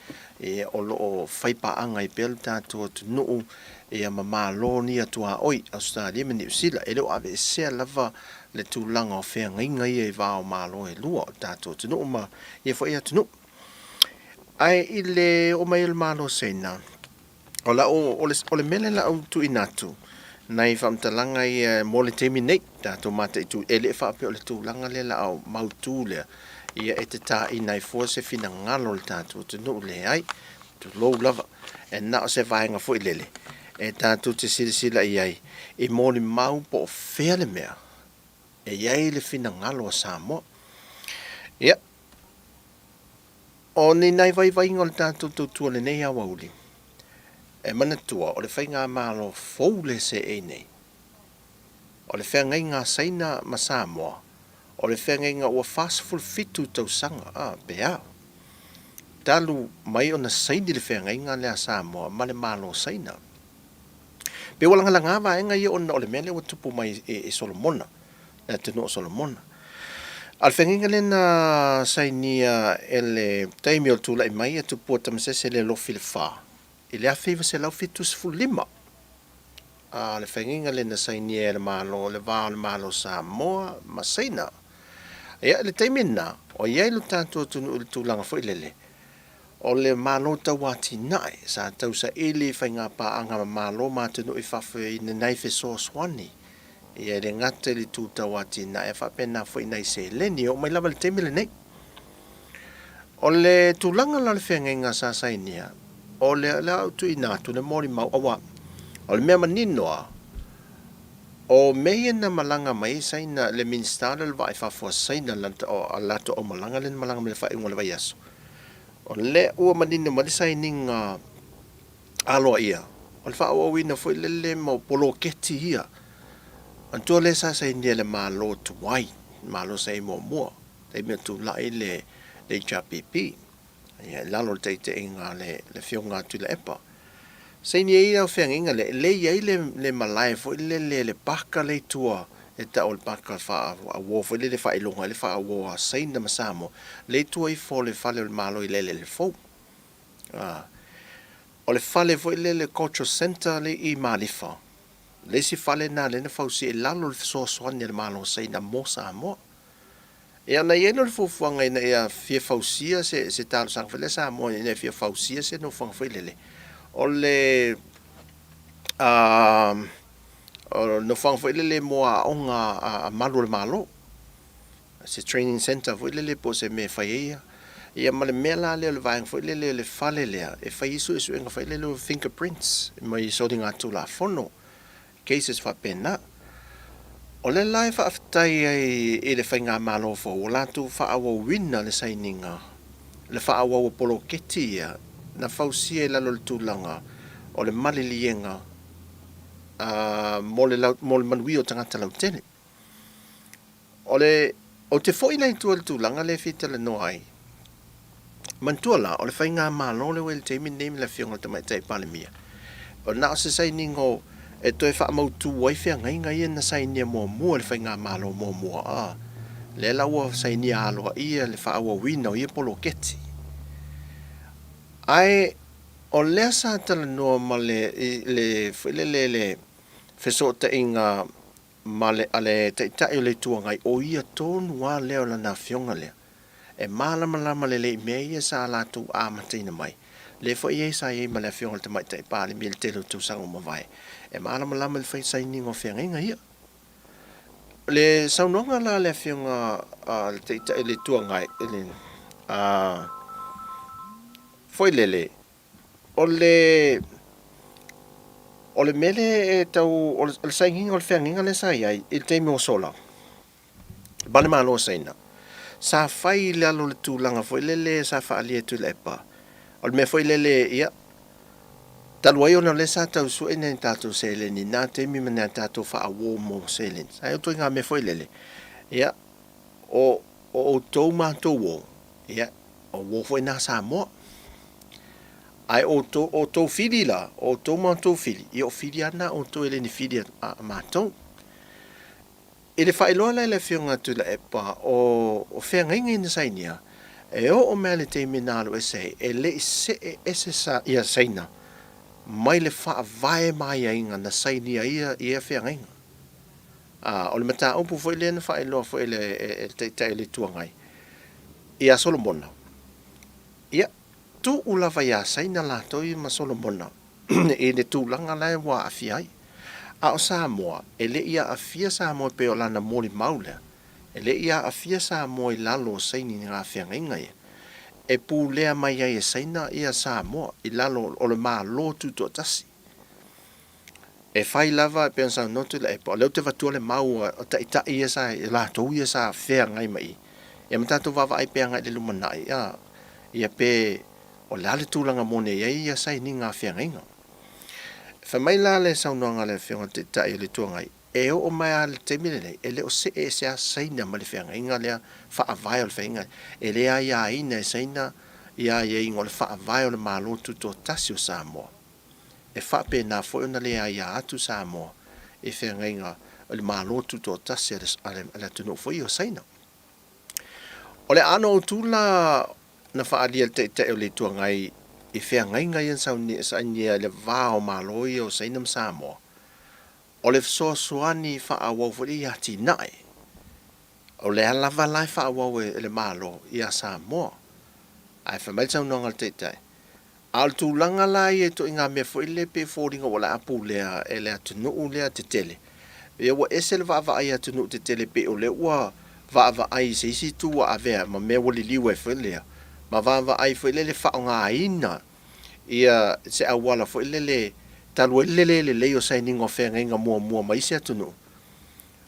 Ia, o lo o fai paaga ai pea lo tatou atunuu ia ma Malo ia tuaoi, Ausetalia ma Niu Sila. E le o aveesea lava le tulaga o feagaiga ia i va o Malo e lua, o le tatou atunuu ma ia foi atunuu. Ae i le oo mai o le Malo o Saina, O lau, o le, o le mea lea la ou tuuina atu, nai faamatalaga ia mo le taimi nei, tatou mataitu, e le faapea o le tulaga lea la o mautu lea, ia e tataina ai fua se finagalo o le tatou atunuu, leai, tulou lava, e na o se vaega foi lele, e tatou te silasila i ai, i molimau po o fea le mea e i ai le finagalo o Samoa. Ia, O ni nai vaivaiga o le tatou tautua i lenei aoauli, e manatua o le faigamalo fou le seei nei. O le feagaiga a Saina ma Samoa, o le feagaiga ua 47 tausaga, a, pe a, talu mai ona saini le feagaiga lea a Samoa ma le Malo o Saina. Pei ua lagalaga vaega ia ona o le mea lea ua tupu mai i Solomona, le atunuu o Solomona. A o le feagaiga lea na sainia e le taimi o le tulai mai a Tupua Tamasese le Alofi le Fa i le 1975, a o le feagaiga lea na sainia e le Malo, le va o le Malo o Samoa ma Saina. Ia, i le taimi lena, o i ai lo tatou atunuu i le tulaga foi lele, O le Malo tauatinae, sa tausaili faiga paaga ma Malo ma atunuu i fafo i nai fesoasoani, ia e le gata i le itu tauatinae ae faapena foi i nai seleni e oo mai lava i le taimi lenei. O le tulaga la o le feagaiga sa sainia, o le a ou tuuina atu le molimau aua o le mea manino lava, o mea ia na malaga mai ai Saina, le Minisita lea o le Vaa i Fafo a Saina, a latou aumalaga lea na malaga mai i le faaiuga o le vaiaso, O lea ua manino mai le sainiga aloaia, o le faaauauina foi lele ma poloketi ia. Manatua lea sa sainia e le Malo tuai, le Malo sa i ai muamua, taimi o tulai le HRPP, ia i lalo o le taitaiga a le Afioga a Tuilaepa. Saini ai le feagaiga lea, lea e i ai le malae foi lele, le paka lea i tua e tau o le paka faauo foi lele e faailoga ai le faauo a Saina ma Samoa, lea i tua ifo o le fale o le Malo i le eleele fou. O le fale foi lele Cultural Centre lea i Malifa, le isi fale lena lea na fausia i lalo o le fesoasoani a le Malo o Saina mo Samoa. Ia ona i ai lea o le fuafuaga ina ia fia fausia se, se talosaga foi lea a Samoa ina ia fia fausia se nofoaga foi lele, o le o le nofoaga foi lele mo aoga a malu o le Malo, se training centre foi lele po o se mea e fai ai ia ma le mea la lea o le vaega foi lele o le fale lea e fai ai suesuega foi lele o fingerprints mai soligatulafono cases faapena. O lea la e faafetai ai i le Faigamalo fou ua latou faaauauina le sainiga, le faaauau o poloketi ia na fausia i lalo o le tulaga o le maliliega mo le mo le manuia o tagata lautele. O le, ou te foi la i tua i le tulaga lea e fia talanoa ai. Manatua la, o le faigamalo lea ua i le taimi lenei ma le Afioga i le Tamaitai Palemia, o na o se sainiga o, e toe faamautu ai feagaiga ia na sainia muamua e le faigamalo muamua, a, lea la ua sainia aloaia le faaauauina o ia poloketi. Ae o lea sa talanoa ma le, le foi lele le fesootaiga ma le, a le Taitai o le Itu Agai, o ia tonu lava lea o lana afioga lea. E malamalama lelei i mea ia sa latou amataina mai. Lea foi e sa i ai ma le afioga i le Tamaitai Palemia i le tele o tausaga ua mavae, e malamalama i le fai sainiga o feagaiga ia. O le saunoaga la a le afioga a le Taitai o le Itu Agai, a foi lele, o le o le mea lea e tau, o le sainiga o le feagaiga lea sa i ai i le taimi ua sola, ma le Malo o Saina, sa fai i lalo o le tulaga foi lele sa faaalia e Tuilaepa, o le mea foi lele, ia, talu ai ona o lea sa tau sue nai a tatou seleni i na taimi ma nai a tatou faauo mo seleni, sa i ai ituaiga mea foi lele, ia, o outou matou o, ia, o uo foi na Samoa. Ae o outou fili la, o outou ma outou fili, ia o fili lava na outou e le ni fili a matou. I le faailoa lea e le Afioga a Tuilaepa o feagaiga ia na sainia, e oo mai lava i le taimi na alu ese ai, e le i see ese ia Saina mai le faavae ma aiaiga na sainia ai ia feagaiga. A, o le mataupu foi lea na faailoa foi e le Taitai o le Itu Agai ia Solomona, ia, tuu lava ia Saina latou ia ma Solomona i le tulaga la e ua aafia ai. A o Samoa, e le i aafia Samoa e pei o lana molimau lea, e le i aafia Samoa i lalo o saini i ngā feagaiga ia. E pulea mai ai e Saina ia Samoa i lalo o le Malo Tutoatasi. E fai lava e pei ona saunoa Tuilaepa, o lea ou te avatua le mau a taitai ia sa, i latou ia sa feagai mai i i. Ia ma tatou vaavaai pea agai i le lumanai, a, ia pe o le a le tulaga moni e i ai ia sainiga a feagaiga. Fai mai la le saunoaga a le Afioga i le Taitai o le Itu Agai, e oo mai lava i le taimi lenei, e le o see ese lava Saina ma le feagaiga lea, faavae o le feagaiga. E le aiaina e Saina ia aiaiga o le faavae o le Malo Tutoatasi o Samoa. E faapena foi ona le aia atu Samoa i feagaiga o le Malo Tutoatasi a le atunuu foi o Saina. O le aano autu la na faaalia e le Taitai o le Itu Agai i feagaiga ia na sainia i le va o Malo ia o Saina ma Samoa, o le fesoasoani faaauau foi lea i atinae. O lea lava la e faaauau e le Malo ia Samoa. Ae fai mai le saunoaga a le Taitai, A o le tulaga la ia i ituaiga mea foi lele pei e foliga ua laa pulea e le atunuu lea tetele, ia ua ese le vaavaai a atunuu tetele pei o lea ua vaavaai i se isi itu ua avea ma mea ua liliu ai foi lea, ma vaavaai foi lele faaaogaina ia se auala foi lele talu ai le le lelei o sainiga o feagaiga muamua ma isi atunuu.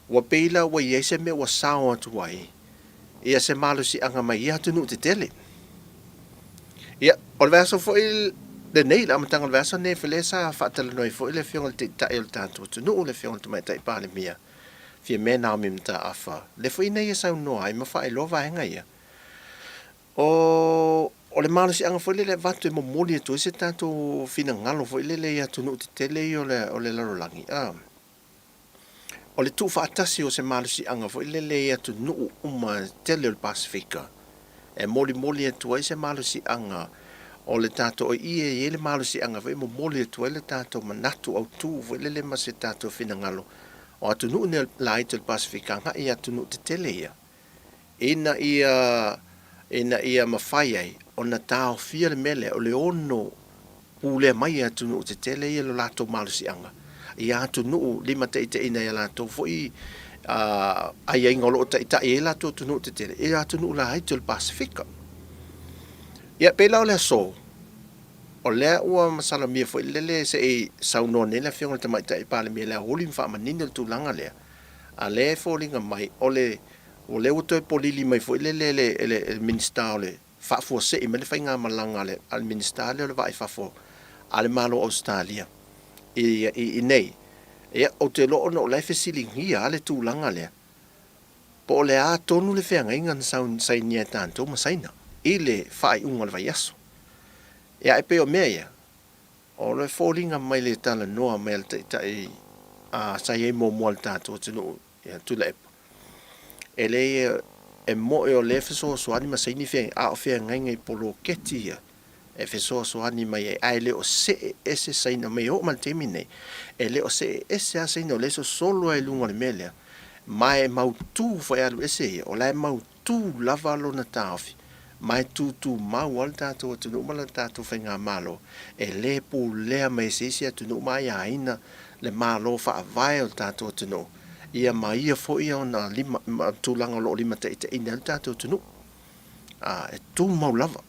Ua pei la ua i ai se mea ua sao atu ai ia se malosiaga mai ia atunuu tetele. Ia, o le vaiaso foi lenei, le amataga o le vaiaso lenei foi lea sa faatalanoa ai foi le Afioga i le Taitai o le tatou atunuu, le Afioga i le Tamaitai Palemia, Fiame Naomi Mataafa, lea foi na ia saunoa ai ma faailoa vaega ia. O, o le malosiaga foi lele e avatu e momoli atu ai se tatou finagalo foi lele i atunuu tetele ia o le, o le lalolagi, a. O le tuufaatasi o se malosiaga foi lele i atunuu uma e tele o le Pasefika, e molimoli atu ai se malosiaga o le tatou i e i ai le malosiaga foi e momoli atu ai le tatou manatu autu foi lele ma se tatou finagalo o atunuu nei laiti o le Pasefika agai i atunuu tetele ia. Ina ia, ina ia mafai ai ona taofia le mea lea o le ono pulea mai e atunuu tetele ia lo latou malosiaga i atunuu limataitaiina i a latou foi aiaiga o lo o taitai ai latou atunuu tetele i atunuu laiti o le Pasefika. Ia, pei la o le aso, o lea ua masalomia foi lele se i saunoa nei le Afioga i le Tamaitai Palemia i le aoauli ma faamanino le tulaga lea, a lea e foliga mai o le o lea ua toe polili mai foi lele e le Minisita o le faafuasei mai le faigamalaga a le Minisita lea o le Vaa i Fafo a le Malo o Ausetalia i inei. Ia, ou te iloa ona o la e fesiligia lava le tulaga lea, po o le a tonu le feagaiga na sainia e tatou ma Saina i le faaiuga o le vaiaso. Ia, ae pei o mea ia, o le foliga mai le talanoa mai a le Taitai sa i ai muamua i le tatou atunuu ia Tuilaepa, e leai e moe o lea e fesoasoani ma saini feagaiga, a o feagaiga i poloketi ia. e fesoasoani mai ai, ae le o see ese Saina mai e oo mai le taimi lenei, e le o see ese lava Saina o lea e sosolo lava i luga o le mea lea, ma e mautu foi e alu ese ia, o la e mautu lava lona taofi, ma e tutumau lava le tatou atunuu ma le tatou faigamalo, e le pulea mai e se isi atunuu ma aiaina le Malo Faavae o le tatou atunuu, ia ma ia foi ona lima, ma tulaga o lo o limataitaiina ai le tatou atunuu. A, e tumau lava.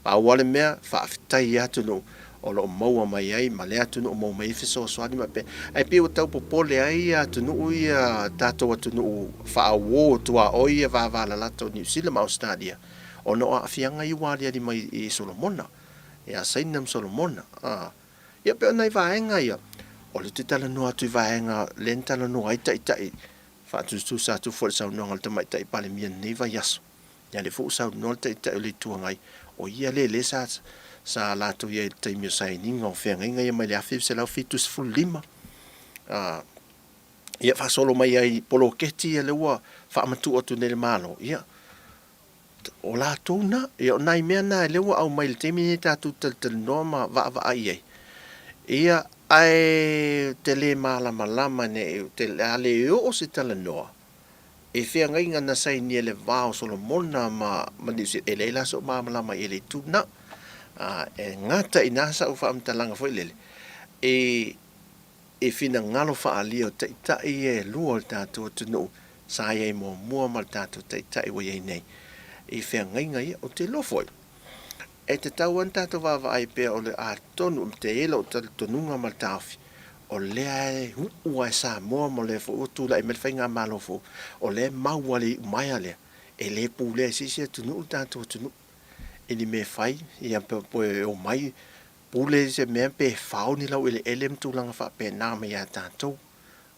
Pau lava le mea, faafetai i atunuu o lo o maua mai ai ma lea atunuu o maua mai ai fesoasoani ma pea. Ae pei ua tau popole ai ia atunuu ia, tatou atunuu faauo tuaoi ia vavalalata o Niu Sila ma Ausetalia, ona o aafiaga ia ua aliali mai i Solomona, ia Saina ma Solomona. A, ia pei o nai vaega ia, o lea ou te talanoa atu i vaega lea na talanoa ai taitai, faatusatusa atu foi i le saunoaga a le Tamaitai Palemia i lenei vaiaso. Ia lea foi ua saunoa le Taitai o le Itu Agai, o ia lea lea sa sa latou i ai i le taimi o sainiga o feagaiga ia mai le 1975, a, ia faasolo mai ai i poloketi ia lea ua faamatuu atu nei e le Malo, ia, o latou na. Ia o nai mea na lea ua aumai i le taimi lenei tatou te talatalanoa ma vaavaai i ai. Ia, ae ou te le malamalama ne i, o le a le oo se talanoa I feagaiga na sainia i le va o Solomona ma Niu Sila, e leai la sou malamalama i le itu lena. E gata i ina sau faamatalaga foi lele, i finagalo faaalia o taitai ia e lua o le tatou atunuu sa i ai muamua ma le tatou taitai ua i ai nei i feagaiga ia. Ou te iloa foi, e tatau lava ona tatou vaavaai pea o le atonu, ou te i ai lou talitonuga ma le taofi, o lea e uu lava e Samoa ma o lea foi ua tulai mai le faigamalo fou, o lea e mau lava le iumaea lea, e le pulea e se isi atunuu le tatou atunuu i ni mea e fai, ia pe omai pule se mea pe fao ni laueleele ma tulaga faapena mai ia tatou.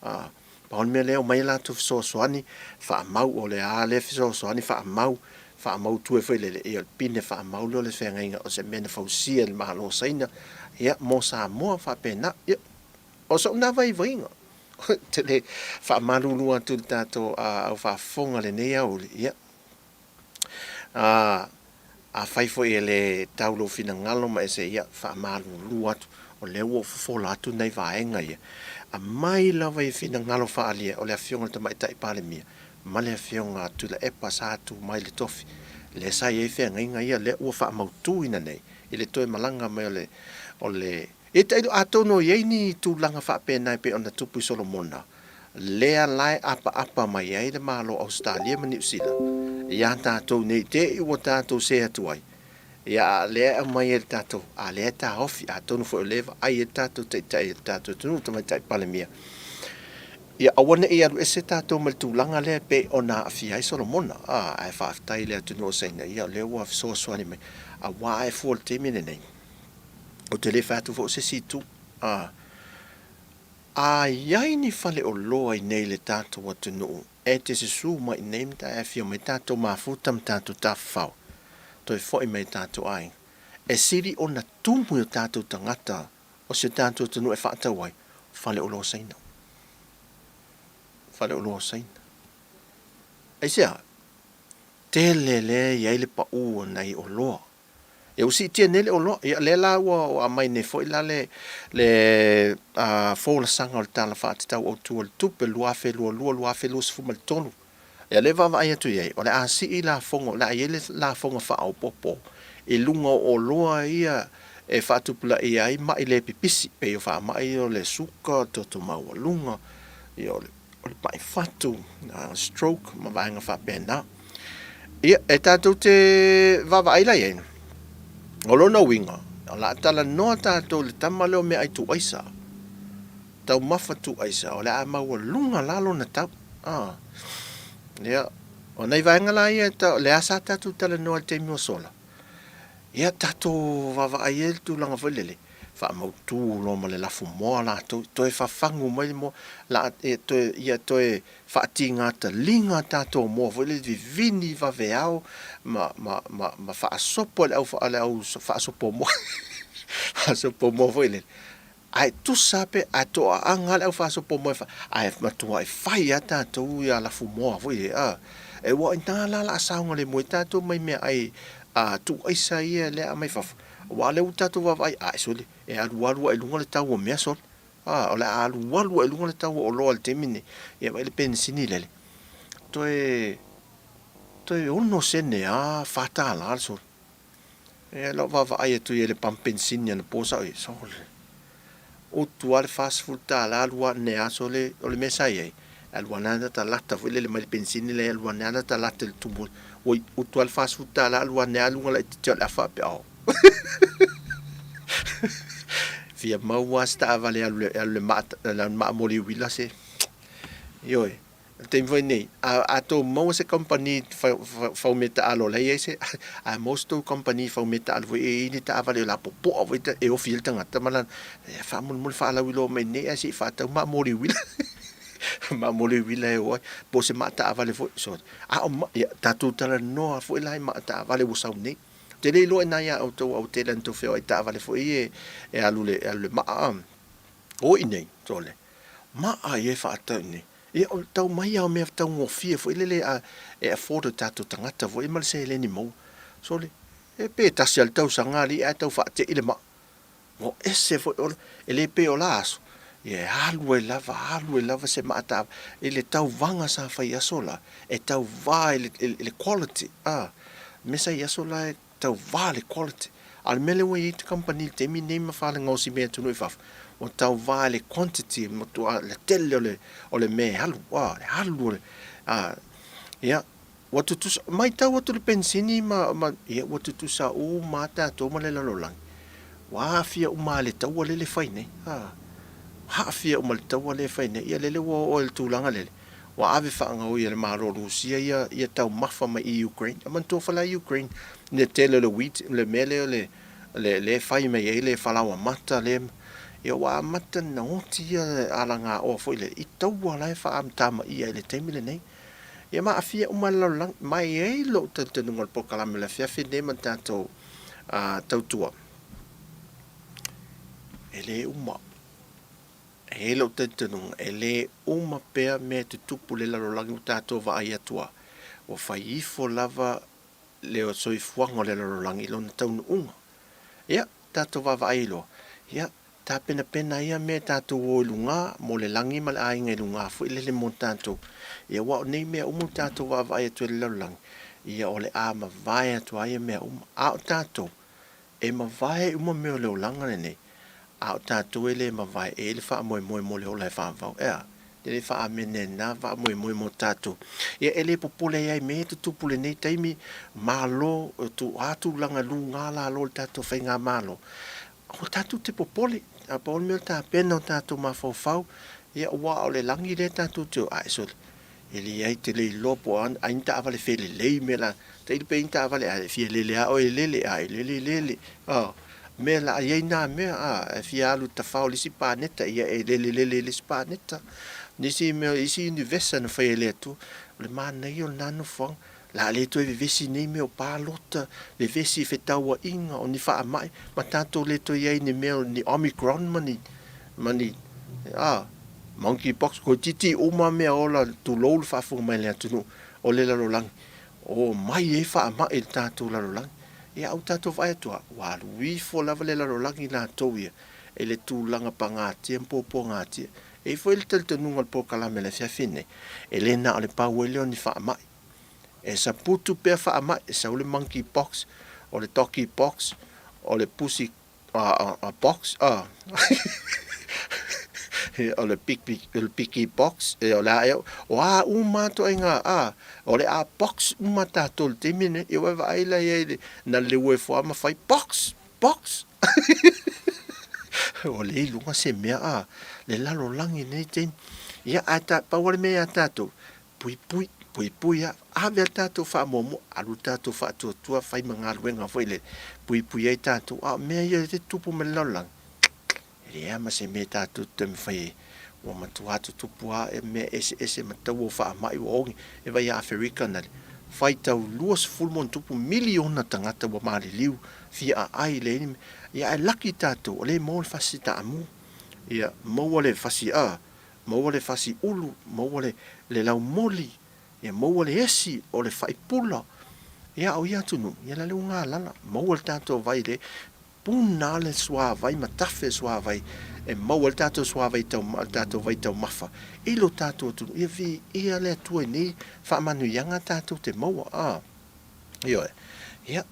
A, pau le mea lea, omai a latou fesoasoani, faamau, o le a lea fesoasoani, faamau, faamautu ai foi lele, ia o le pine faamau lea o le feagaiga o se mea na fausia e le Malo o Saina, ia, mo Samoa faapena. Ia, o sou na vaivaiga, ou te le faamalulu atu i le tatou au faafofoga i lenei aoauli, ia, Ā, afai foi e le tau lou finagalo ma e se, ia, faamalulu atu, o lea ua ou fofola atu nai vaega ia, aumai lava i finagalo faaalia o le Afioga i le Tamaitai Palemia ma le Afioga a Tuilaepa sa tu mai le tofi, lea sa i ai feagaiga ia, lea ua faamautuina nei i le toe malaga mai o le, o le. E tailo atonu o i ai ni tulaga faapena e pei ona tupu i Solomona, lea la e apaapa mai ai le Malo o Ausetalia ma Niu Sila iā tatou nei te i ua tatou se atu ai, ia a lea e aumai ai le tatou, a lea e taofi, atonu foi o lea e vaai ai le tatou Taitai o le tatou atunuu, le Tamaitai Palemia, ia aua ne i alu ese tatou mai le tulaga lea e pei ona aafia ai Solomona. A, ae faafetai i le atunuu o Saina, ia o lea ua fesoasoani mai, aua a e fua i le taimi lenei, Ou te le fai atu foi o se isi itu. A, a i ai ni faleoloa i nei i le tatou atunuu e te susu mai i nei ma ta e afio mai tatou mafuta ma tatou tafafao, toe foi mai i tatou aiga, e sili ona tumu i o tatou tagata o si o tatou atunuu e faatau ai, faleoloa Saina. Faleoloa Saina. Aisea? Tele lea e i ai le pau o nai oloa. Ia ua siitia nei le oloa. Ia lea la ua aumai nei foi la le le folasaga o le Tala Faatatau Autu o le Tupe 2022/2023. Ia lea e vaavaai atu i ai, o le a sii lafoga, o le a i ai le lafoga faaopoopo i luga o oloa ia e faatupulaia ai mai le pipisi, pei o faamai ia o le suka, toto maualuga, ia o le o le mai fatu, stroke ma vaega faapena. Ia, e tatou te vaavaai la i ai, o lona uiga, o le a talanoa tatou i le tama lea o meaai tuuaisa, taumafa tuuaisa, o le a maualuga la lona tau. A, ia, o nai vaega la ia, lea sa tatou talanoa i le taimi ua sola, Ia tatou vaavaai ai le tulaga foi lele, faamautu loa ma le lafumoa latou, toe fafagu mai le moa, la, e toe, ia toe faatiga taliga tatou moa foi lele, vivini vaveao ma, ma, ma, ma faasopo e le au, le au faasopo moa, faasopo moa foi lele. Ae tusa lava pe ae toaaga lava le au faasopo moa e fai, ae matuai fai lava tatou ia lafumoa foi ia, a. E ua o ina la o le a saogalemu ai tatou mai meaai tuuaisa ia lea e aumai fafo. Aua o lea ua tatou vaavaai, ae sole, e alualu lava i luga le tau o mea sole. A, o le a alualu lava i luga le tau o oloa i le taimi lenei. Ia vaai le penisini lele, toe, toe ono sene lava, $4 le sole. Ia lau vaavaai atu i le pamu penisini anapo sa ou i ai, sole, utu lava le $40 alu ane lava sole, o le mea sa i ai, e alu ane lava ta lata foi lele mai le penisini lea e alu ane lava ta lata i le tumu, oi, utu lava le $40 alu ane lava luga laitiiti o le afa faapea, oh. Fia maua lava se taavale e alu i le maa moli uila se, ioe. O le taimi foi lenei, a outou maua se kamupani fau meataalo o la e i ai se, a maua se tou kamupani fau meataalo foi e i ai ni taavale o le a popoa foi e ofi ai le tagata ma lana, ia faamolemole faalauiloa mai nei ae se i faatau maa moli uila, maa moli uila e o ai, po o se maa taavale foi. So, a o maa, ia tatou talanoa foi la i maa taavale ua sau nei. Ou te le iloa i ina ia outou a ua tele ina outou feoai i taavale foi ia e alu i le maa, o i nei, sole, maa ia e faatau i nei. Ia o le tau mai lava o mea taugofie foi lele a e afford e tatou tagata foi ma le seleni maua. Sole, e pe tasi lava le tausaga alii ae tau faatei le maa. Ua ese foi o le, e le pei o la aso, ia e alu ai lava, alu ai lava se maa taavale. I le tauvaga sa fai i aso la, e tauva i le, i le quality, a, mea sa i aso la e tauva le quality. A o le mea lea ua i ai te kamupani i le taimi lenei ma fale gaosi mea i atunuu i fafo, ua tauva i le quantity, matua le tele o le, o le mea e alu, a, le alu o le, a, ia, ua tutusa, matau atu le penisini ma, ma, ia, ua tutusa uma lava tatou ma le lalolagi. Ua aafia uma lava i le taua lea e fai nei, a, aafia uma i le taua lea e fai nei. Ia lele ua oo i le tulaga lele, Ua ave faagaoi e le Malo o Rusia ia ia taumafa mai i Ukraine. E manatua foi la Ukraine i le tele o le wheat, le mea lea o le le lea e fai mai ai le falaoa mata lea ia ua amata ona oti ia alagaoa foi lea i taua la e faamatamaia i le taimi lenei. Ia ma aafia uma le lalolagi. Ma e i ai lou talitonuga o le polokalame o le afiafi lenei ma le tatou tautua, e le uma. E i ai lou talitonuga, e le uma pea mea e tutupu i le lalolagi ua tatou vaai atu a, ua fai ifo lava le soifuaga o le lalolagi i lona taunuuga. Ia, tatou vaavaai ai loa, ia, tapenapena ia mea e tatou o i luga mo le lagi ma le aiga i luga foi lele mo tatou. Ia, aua o nei mea uma ua tatou vaavaai atu ai i le lalolagi, ia, o le a mavae atu lava ia mea uma. A o tatou, E mavae uma mea o le olaga lenei, a o tatou e le mavae, e i ai le faamoemoe mo le ola e faavavau. E a? E le faa-amene ai lena faamoemoe mo tatou. Ia, e le popole ai i mea ia e tutupu i lenei taimi, malo, a tulaga luga lalo o le tatou faigamalo. Aua tatou te popole, a pau le mea o le tapena o tatou mafaufau, ia, aua o le lagi lea tatou te o, ae sole, E leai, te le iloa po o a ai ni taavale felelei mea la. Tailo pe i ai ni taavale a e fia lele lava oe e lele, a e lele lele. A, mea la i ai na mea, a, e fia alu tafao i le isi paneta, ia e lele lele i le isi paneta. Nisi mea, isi univesa na faia e le Atua. O le manaia o lena nofoaga. O le a le toe vevesi nei mea o palota, vevesi i fetauaiga, o ni faamai, ma tatou le toe i ai i ni mea o ni Omicron ma ni, ma ni, a, monkey pox, toeitiiti uma mea ola, tulou le faafofoga mai a le atunuu o le lalolagi, o omai ai faamai i le tatou lalolagi. Ia, a ua tatou vaai atu lava, ua alu ifo lava le lalolagi latou ia i le tulaga pagatia ma puapuagatia. E i ai foi le talitonuga o le polokalame i le afiafi lenei, e le na o le pau ai lea o ni faamai. E saputu pea faamai, e sau le monkey pox, o le doggy pox, o le pussy box, o le piggy box, o le a ea, o a uma lava ituaiga, o le a box uma tatou i le taimi lenei. Ia ua e vaai la i ai i le na leu ai foi lava ma fai box, box. Ua le i luga se mea a le lalolagi i lenei taimi. Ia, ae pau lava le mea ia tatou, puipui, puipui lava. Ave lava le tatou faamuamua, alu le tatou faatuatua, fai ma galuega foi lele, puipui ai tatou. A o mea ia e tutupu mai le lalolagi, e leai lava ma se mea tatou te taumafai ai. Ua matua tutupu lava mea eseese ma taua o faamai ua ogi. E vaai ia Aferika na faitau 20 ma ona tupu miliona tagata ua maliliu, fia aai, leai ni mea. Ia ae laki tatou, o lea e maua le fasi taamu, ia maua le fasi a, maua le fasi ulu, maua le le laumoli, ia maua le esi o le faipula. Ia a o ia atunuu, ia la le ua galala, maua le tatou vai le. puna lava le suavai ma tafe le suavai e maua ai le tatou suavai tauma, le tatou vaitaumafa i lo tatou atunuu. Ia viia le Atua i nei faamanuiaga tatou te maua, a. Ioe. Ia,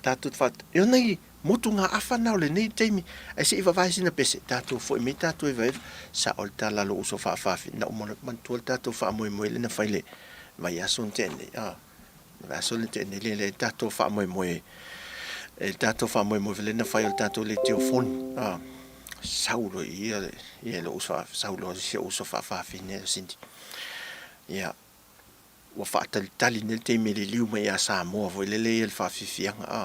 tatou te faat... Ia nai motugaafa na o lenei taimi, ae se i vavae sina pese, tatou foi mai tatou evaeva. Sao le tala a lou uso faafaafina, na uma manatua le tatou faamoemoe lea na fai le vaiaso na tea nei, a. Le vaiaso lea na tea nei, le, le tatou faamoemoe, e le tatou faamoemoe foi lea na fai o le tatou leitiofoni, a. Sau loa i ia, ia lou uso, sau loa si ou uso faafaafine o Cindy. Ia, ua faatalitali nei le taimi e liliu mai ia Samoa foi lele ia le faafiafiaga a,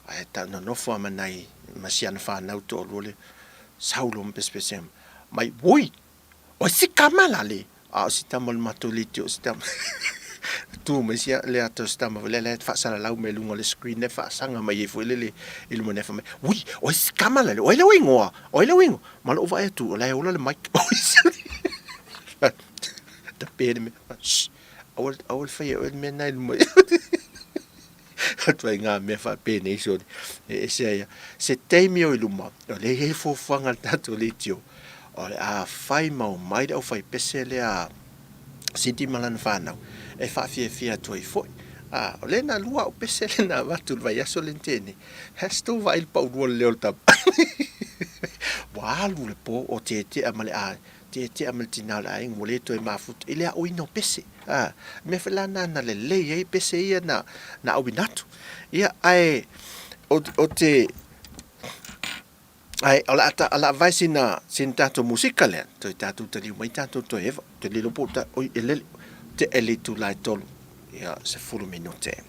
ae ta nonofo lava ma nai ma si ana fanau toalua lea, sau loa ma pesepese mai, oi, o si tama la le, a o si tama o le matou leitio o si tama tu mai sia le ata o si tama foi lea la e faasalalau mai luga o le screen lea faasaga mai ai foi lele i luma nei fai mai, ui, o si tama la le, o ai lou igoa, o ai lou igoa, ma lou vaai atu o la e ola le mic. Tape le mea, shh, aua, aua le faia e oe le mea lena i luma. Atu ai ngā mea faapenei sole, e ese ai lava. Se taimi o i luma, o lea e i ai fuafuaga a le tatou leitio, o le a fai ma omai le aufaipese lea a Cindy ma lana fanau e faafiafia atu ai foi. A, o lea na lua au pese lea na avatu i le vaiaso lea na tea nei. Has tou vaai i le paulua o le leo o le tama. Ua alu le po o tietia ma le a Tietia ma le tina o le aiga ua le toe mafuta i le aoina o pese. A, mea foi la na na lelei ai pese ia na, na auina atu. Ia, ae, o, o te, ae, o le a, ta, o le a vae sina, sina tatou musika lea, toe tatou taliu mai tatou toe eva, te lilo po ta, oi, e lele, te ele itula e tolu, ia, 10 minute.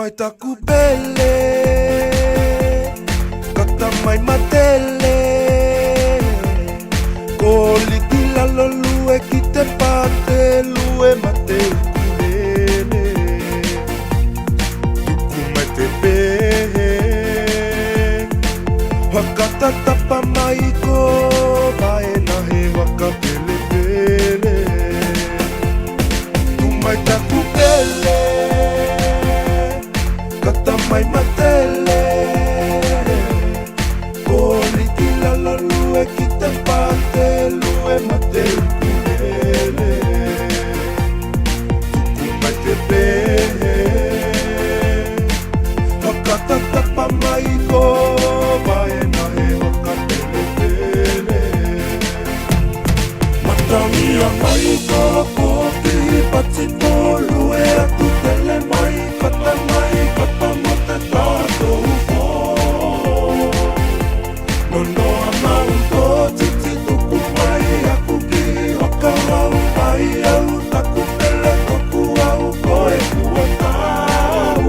mai taku pele, Kata mai matele, Ko liki lalo lue ki te pate lue mate ukulele. Tuku mai te pehe, Whakatatapa mai ko Vaena he waka pelepele. Tu mai taku pele, Kata mai matele, Ko liki lalo lue ki te pate lue mate ukulele. Tuku mai te pehe, Whakatatapa mai ko Vaena he waka pelepele. Matangia mai ka pōti pati pōlue atu tele mai kata mai kata mo te tātou pō. Nonoa mau tō titi tuku mai aku ki whakarau ai au taku pele toku au koe kua tau.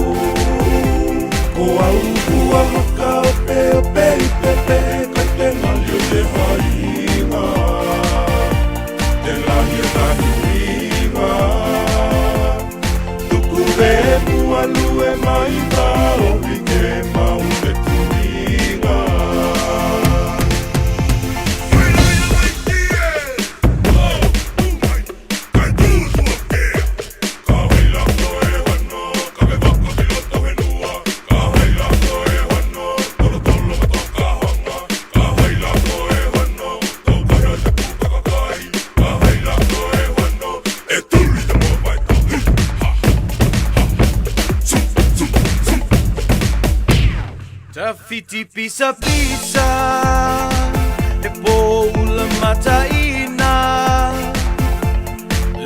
Ko au kua whakaopeope i pepe kai te ngali o te whainga. Te lahi o tahi uiga. Tuku re mua lue mai tāohi ke mau te tuiga. Tawhiti pisa pisa, e pō ula mataina.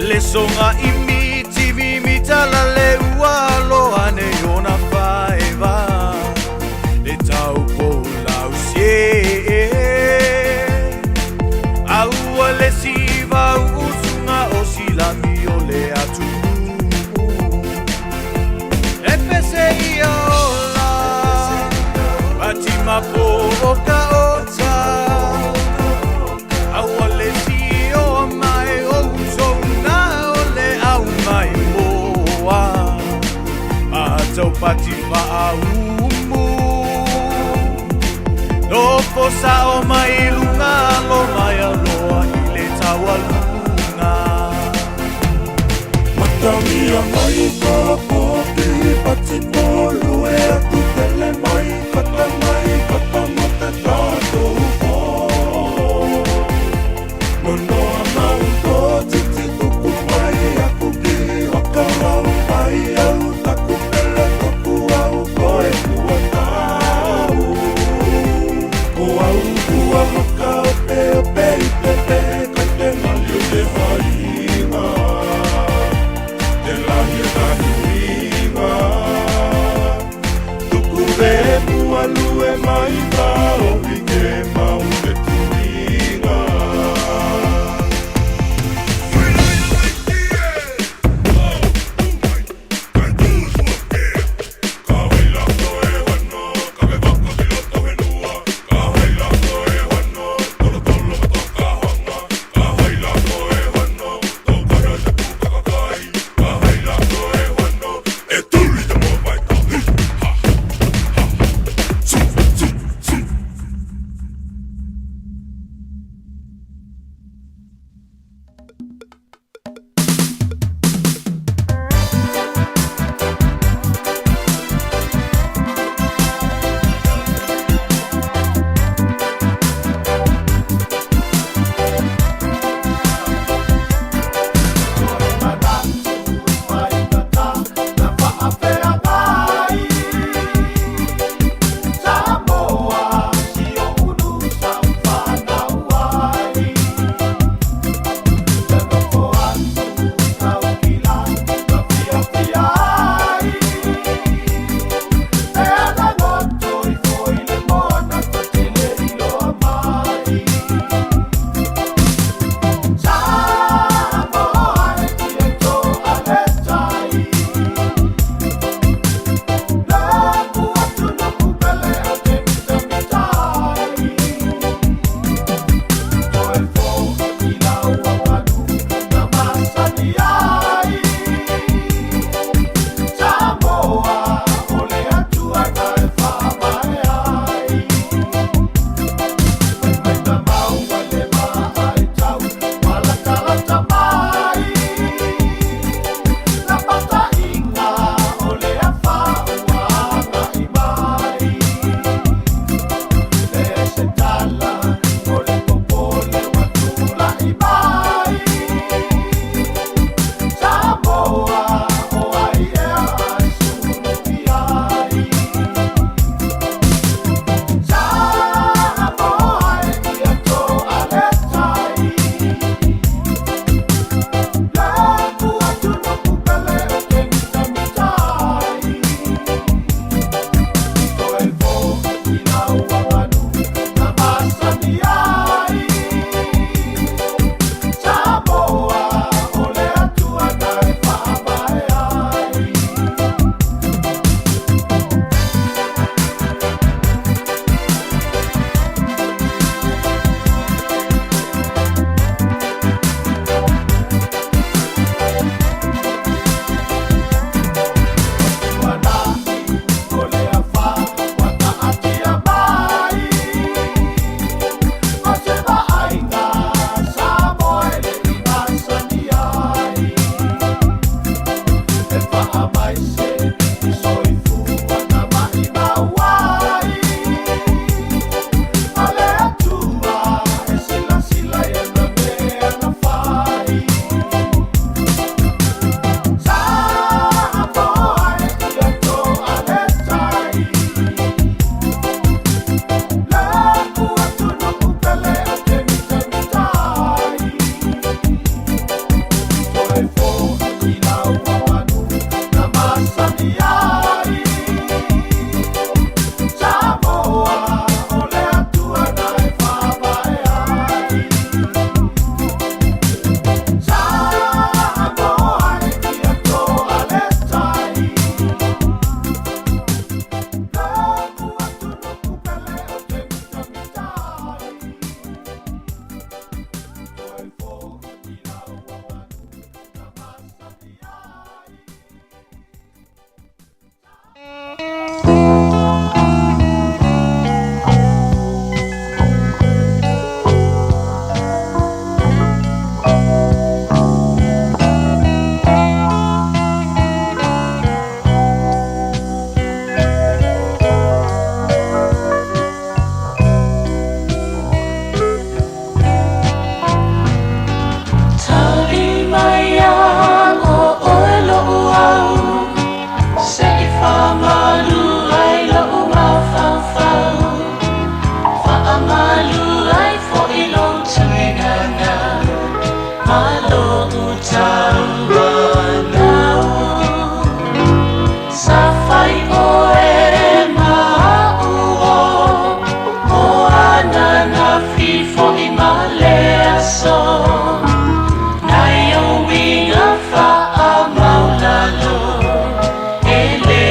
Lesonga imiti mimita la le ua loa ne ona faeva. Le tau po lau sie. Aua le siva usunga o silami o le atunu. E pese ia ola, Fatima po o ka ota. Aua le si o mai o utona o le au mai moa. A tau pati whaaumu. Nofo sa o mai lunga lo mai aloa i le taualuga. Matangia mai ka pōti pati pōlue atu tele mai kata mai kata mo te tātou pō. Nonoa mau tō titi tuku mai aku ki whakarau ai au taku pele toku au koe kua tau. Ko au kua whakaopeope i pepe kai te ngali o te whainga. Te lahi o tahi uiga. Tauanau Sa fai oe ma a'u o O ananafi fo'i ma le aso Nai ou uiga faamaulalo E lē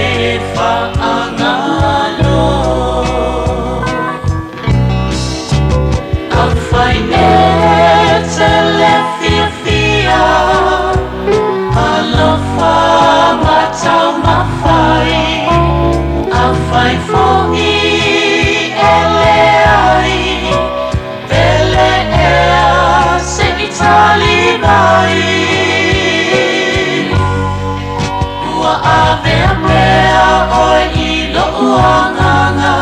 faagalo Afai e te le fiafia Alofa ma taumafai Afai foi e leai Pele ea se i tali mai Ua avea pea oe i lo'u agaga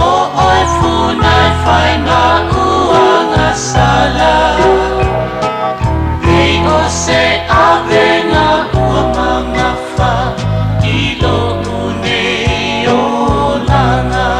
O oe funa e fai ma'u agasala Pei o se avega ua mamafa I lo'u nei olaga.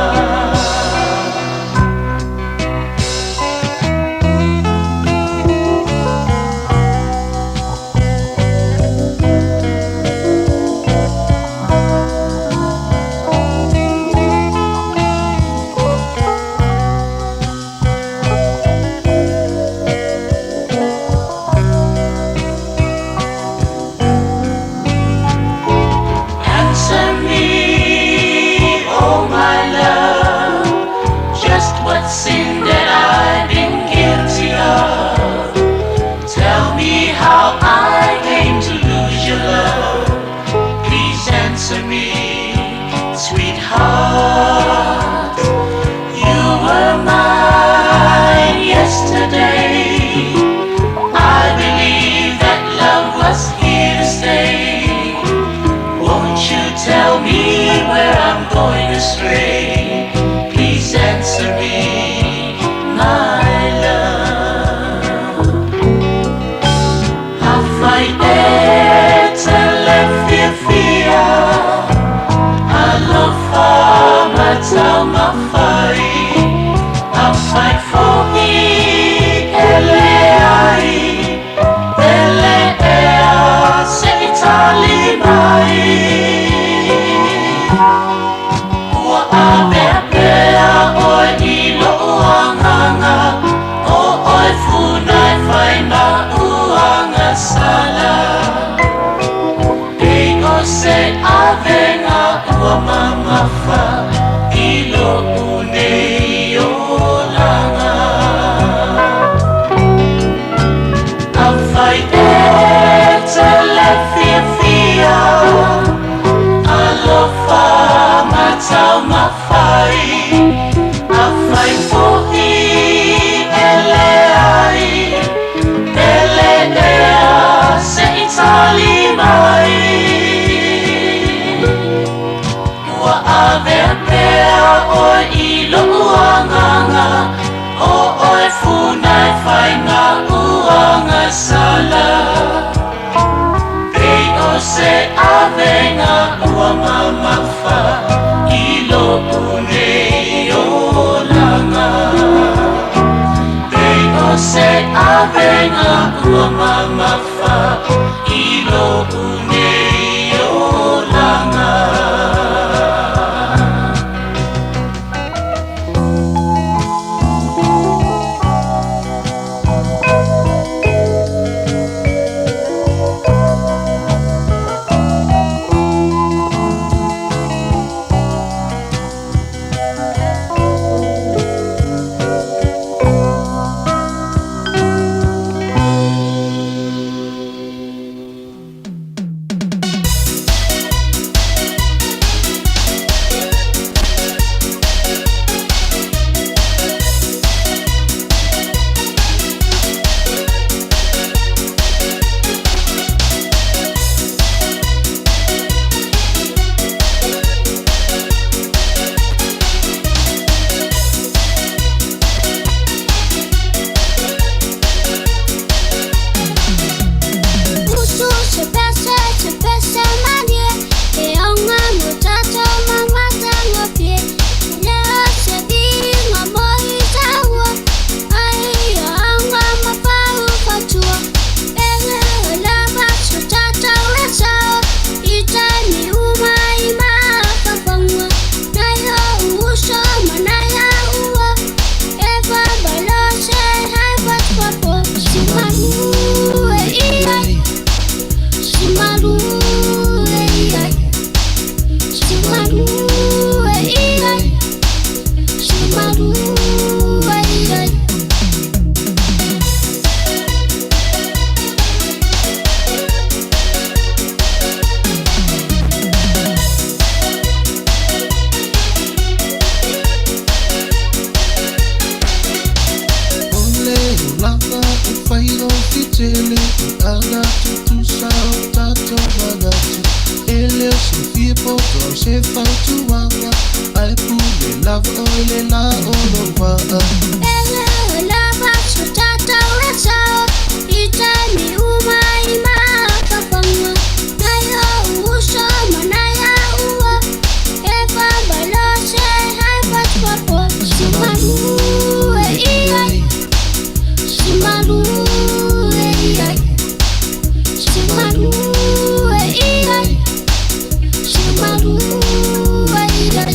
Answer me, oh my love, just what sin that I've been guilty of. Tell me how I came to lose your love. Please answer me, sweetheart. You were mine yesterday. I believe that love was here to stay. Won't you tell me where I'm going astray? Please answer me, my love. Afai e te le fiafia, alofa ma taumafai. Afai foi e leai, pele ea se i tali mai. Ua avea pea oe i lo'u agaga O oe funa e fai ma'u agasala Pei o se avega ua mamafa I lo'u nei olaga Afai e te le fiafia Alofa ma taumafai Afai foi e leai Pele ea se i tali mai Ua avea pea oe i lo'u agaga O oe funa e fai ma'u agasala Pei o se avega ua mamafa I lo'u nei olaga Pei o se avega ua mamafa I lo'u nei olaga. sa o tatou manatu. E le o silafia po o se fautuaga, ae pule lava oe i le la o lou vaa. E le o lava so tatou sao i taimi uma i mafafaga nai ou uso ma nai au uo e faamalose ai fatuapo si malu e ia si malu e ia si malu e ia si malu e ia.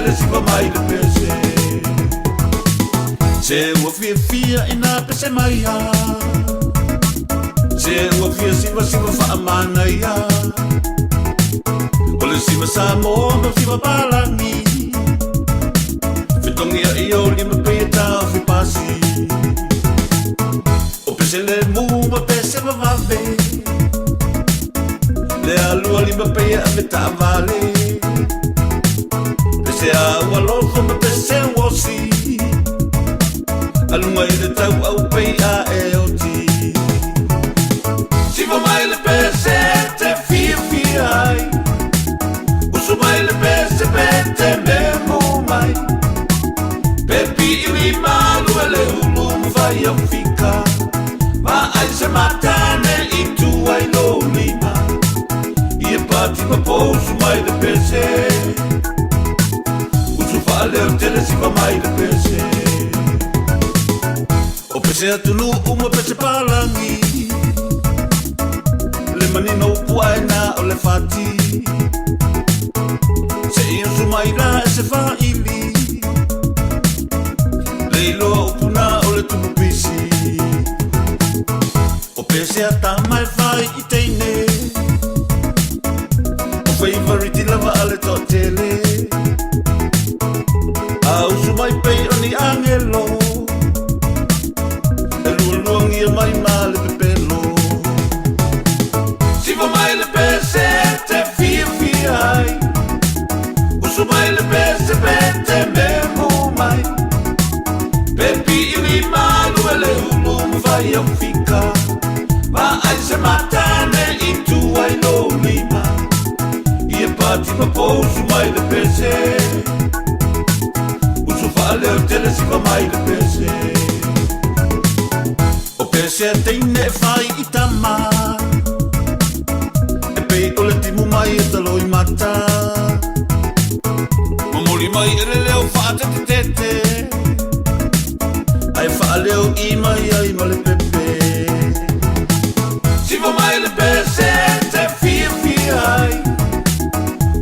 tele siva mai le pese. Se ua fiafia ina pese mai a, Se ua fia siva siva faamanaia, O le siva Samoa ma siva palagi, Fetogia i ou lima pei e taofi pasi. O pese lemu ma pese vavave, Le alua lima pei e ave taavale, Pese a ua lofo ma pese uosi, Aluga i le tauau pei a e oti. Siva mai le pese te fiafia ai, Usu mai le pese pe te memu mai, Pe piili malu e le ulu ma fai au fika, Ma ai se matane i tua i lou lima, Ia pati ma pousu mai le pese, Usu faaleo tele siva mai le pese. O pese atunuu ma pese palagi, Le manino upu aena o le fati, Se i usu mai la e se faili, Le iloa upu na o le tupu pisi. O pese a tama e fai i teine, O feivariti lava a le toatele, A usu mai pei o ni agelo, E lualuagia mai ma le pepelo. Siva mai le pese te fiafia ai, Usu mai le pese pe te memu mai, Pe piili malu e le ulu ma fai au fika, Ma ai se matane i tua i lou lima, Ia pati ma pousu mai le pese, Usu faaleo tele siva mai le pese. O pese a teine e fai i tama, E pei o le timu mai e talo i mata, Momoli mai e le leo faatetetete, Ae faaleo i mai ai ma le pepe. Siva mai le pese te fiafia ai,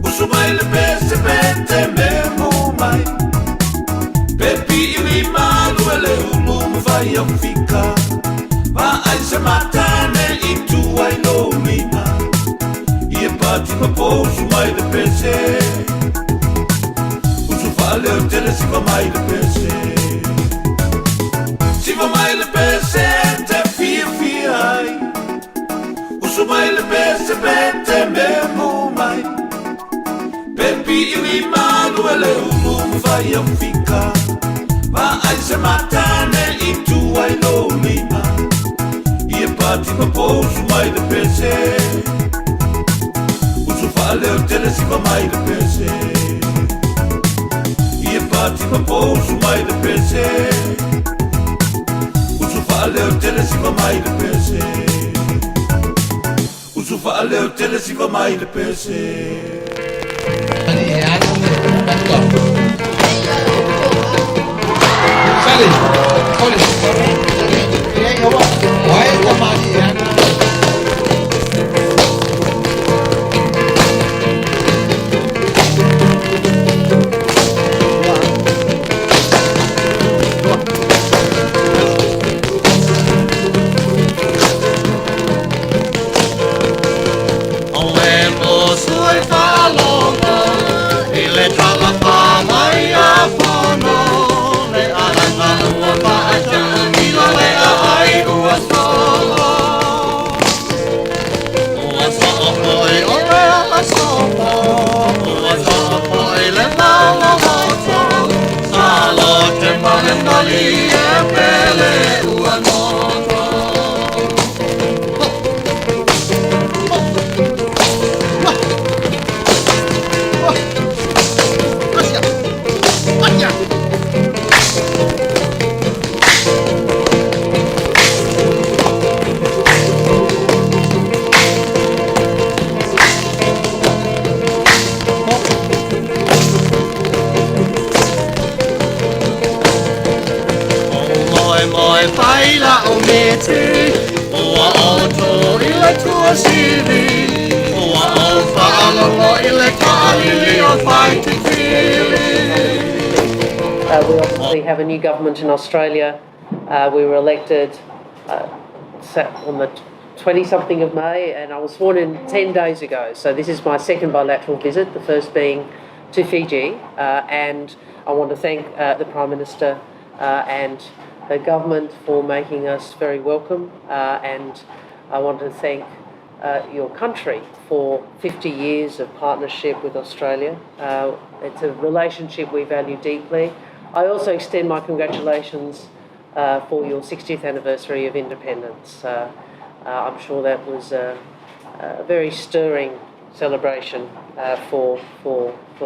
Usu mai le pese pe te memu mai, Pe piili malu e le ulu ma fai au fika, Ma ai se matane i tua i lou lima, Ia pati ma pousu mai le pese, Usu faaleo tele siva mai le pese. Siva mai le pese te fiafia ai, Usu mai le pese pe te memu mai, Pe piili malu e le ulu ma fai au fika, Ma ai se matane i tua i lou lima, Ia pati ma pousu mai le pese, Usu faaleo tele siva mai le pese. Ia pati ma pousu mai le pese, Usu faaleo tele siva mai le pese. Usu faaleo tele siva mai le pese. Ua o whaalogo i le taalili o whaititili. We obviously have a new government in Australia. We were elected on the 20-something of May, and I was sworn in 10 days ago. So this is my second bilateral visit, the first being to Fiji. And I want to thank the Prime Minister and her government for making us very welcome. And I want to thank your country for 50 years of partnership with Australia. It's a relationship we value deeply. I also extend my congratulations for your 60th anniversary of independence. I'm sure that was a very stirring celebration for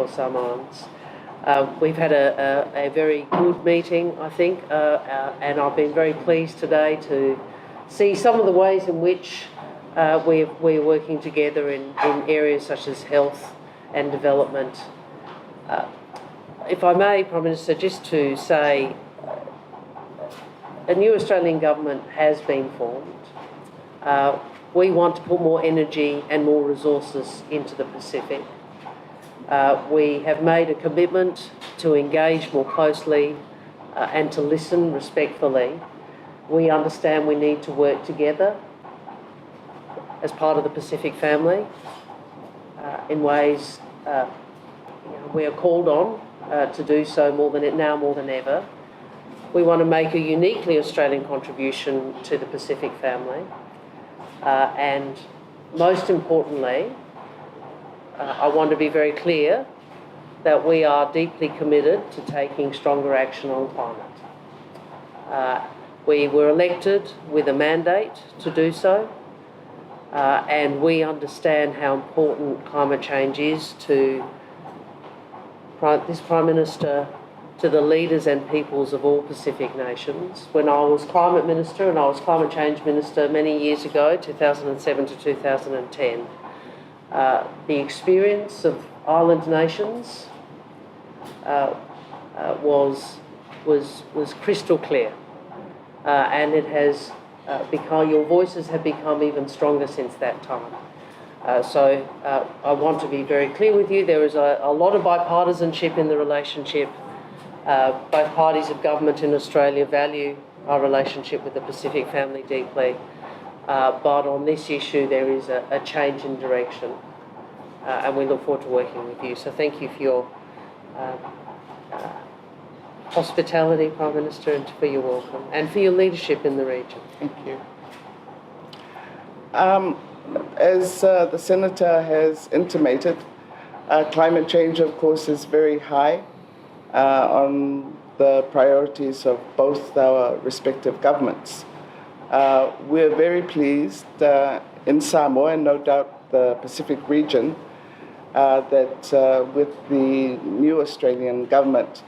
Samoans. We've had a very good meeting, I think, and I've been very pleased today to see some of the ways in which we're working together in areas such as health and development. If I may, Prime Minister, just to say a new Australian government has been formed. We want to put more energy and more resources into the Pacific. We have made a commitment to engage more closely and to listen respectfully. We understand we need to work together as part of the Pacific family in ways we are called on to do so more than it now more than ever. We want to make a uniquely Australian contribution to the Pacific family. And most importantly, I want to be very clear that we are deeply committed to taking stronger action on climate. We were elected with a mandate to do so, and we understand how important climate change is to this Prime Minister, to the leaders and peoples of all Pacific nations. When I was Climate Minister, and I was Climate Change Minister many years ago, 2007 to 2010, the experience of island nations was crystal clear. And it has become, your voices have become even stronger since that time. So I want to be very clear with you. There is a lot of bipartisanship in the relationship. Both parties of government in Australia value our relationship with the Pacific family deeply. But on this issue, there is a change in direction. And we look forward to working with you. So thank you for your hospitality, Prime Minister, and for your welcome, and for your leadership in the region. Thank you. As the Senator has intimated, climate change, of course, is very high on the priorities of both our respective governments. We're very pleased in Samoa, and no doubt the Pacific region, that with the new Australian government,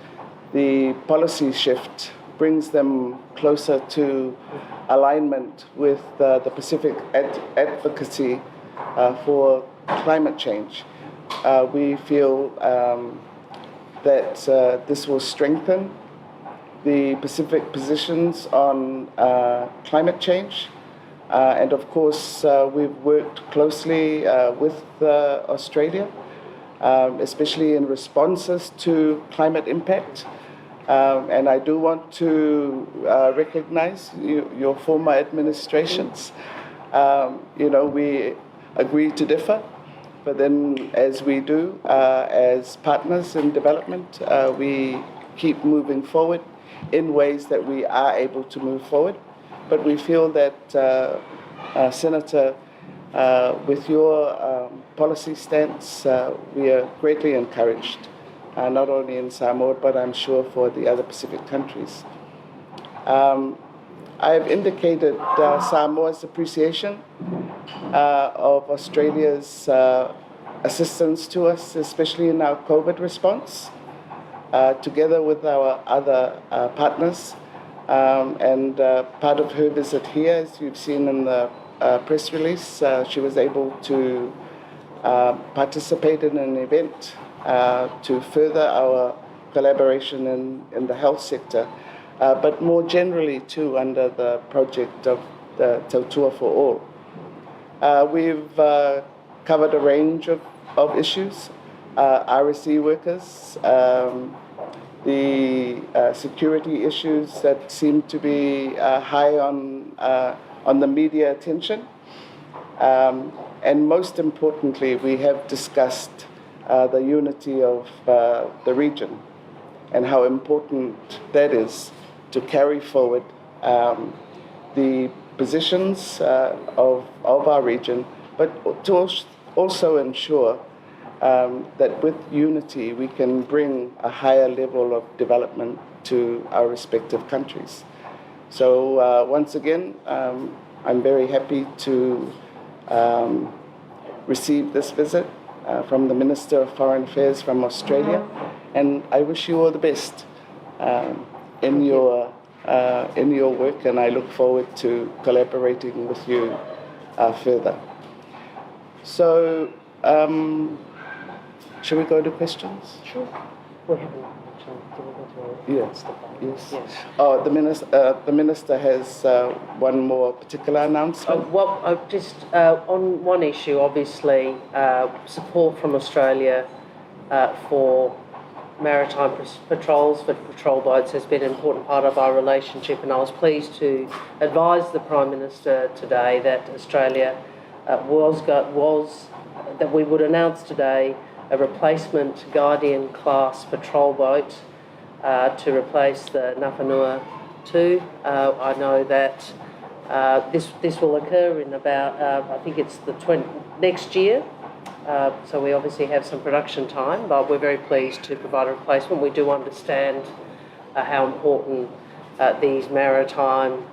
the policy shift brings them closer to alignment with the Pacific advocacy for climate change. We feel that this will strengthen the Pacific positions on climate change. And of course, we've worked closely with Australia, especially in responses to climate impact. And I do want to recognize your former administrations. We agree to differ, but then as we do, as partners in development, we keep moving forward in ways that we are able to move forward. But we feel that, Senator, with your policy stance, we are greatly encouraged, not only in Samoa, but I'm sure for the other Pacific countries. I have indicated Samoa's appreciation of Australia's assistance to us, especially in our COVID response, together with our other partners. And part of her visit here, as you've seen in the press release, she was able to participate in an event to further our collaboration in the health sector, but more generally too under the project of the Tautua for All. We've covered a range of issues, RSE workers, the security issues that seem to be high on, on the media attention. And most importantly, we have discussed the unity of the region and how important that is to carry forward the positions of, of our region, but to also ensure that with unity we can bring a higher level of development to our respective countries. So once again, I'm very happy to receive this visit from the Minister of Foreign Affairs from Australia, and I wish you all the best in your in your work, and I look forward to collaborating with you further. So, shall we go to questions? Sure. We haven't actually. Do we want to announce the vote? Yes. Yes. Oh, the minister has one more particular announcement. Well, just on one issue, obviously, support from Australia for maritime patrols, for patrol boats, has been an important part of our relationship, and I was pleased to advise the Prime Minister today that Australia was that we would announce today a replacement Guardian class patrol boat to replace the Nafanua 2. I know that this will occur in about, I think it's the next year. So we obviously have some production time, but we're very pleased to provide a replacement. We do understand how important these maritime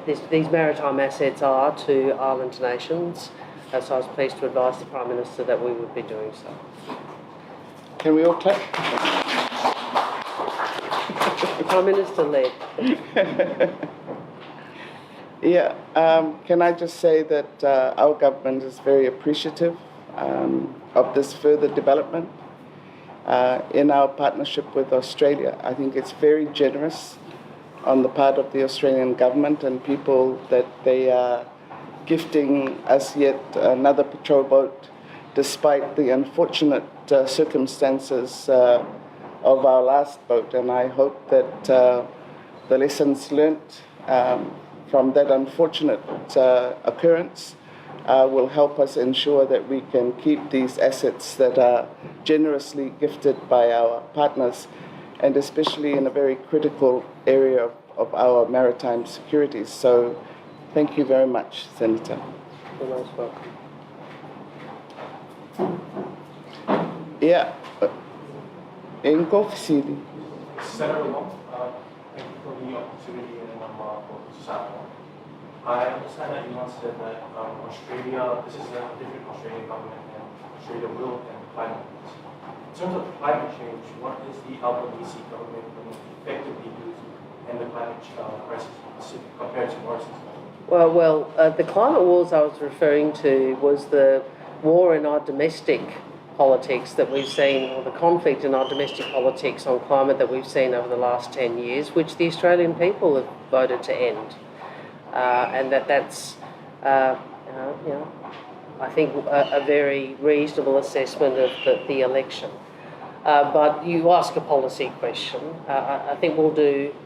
these maritime assets are to island nations. So I was pleased to advise the Prime Minister that we would be doing so. Can we all clap? Prime Minister led. Yeah, can I just say that our government is very appreciative of this further development in our partnership with Australia. I think it's very generous on the part of the Australian government and people that they are gifting us yet another patrol boat despite the unfortunate circumstances of our last boat. And I hope that the lessons learnt from that unfortunate occurrence will help us ensure that we can keep these assets that are generously gifted by our partners, and especially in a very critical area of our maritime security. So thank you very much, Senator. You're most welcome. Yeah. Inko Senator Wong, thank you for the opportunity and welcome to Samoa. I understand that you once said that Australia, this is a different Australian government and Australia will end climate wars. In terms of climate change, what is the Albanese government going to effectively do to end the climate crisis in the Pacific compared to Morrison's government? Well, the climate wars I was referring to was the war in our domestic politics that we've seen, or the conflict in our domestic politics on climate that we've seen over the last 10 years, which the Australian people have voted to end. And that's, I think a very reasonable assessment of the election. But you ask a policy question. I think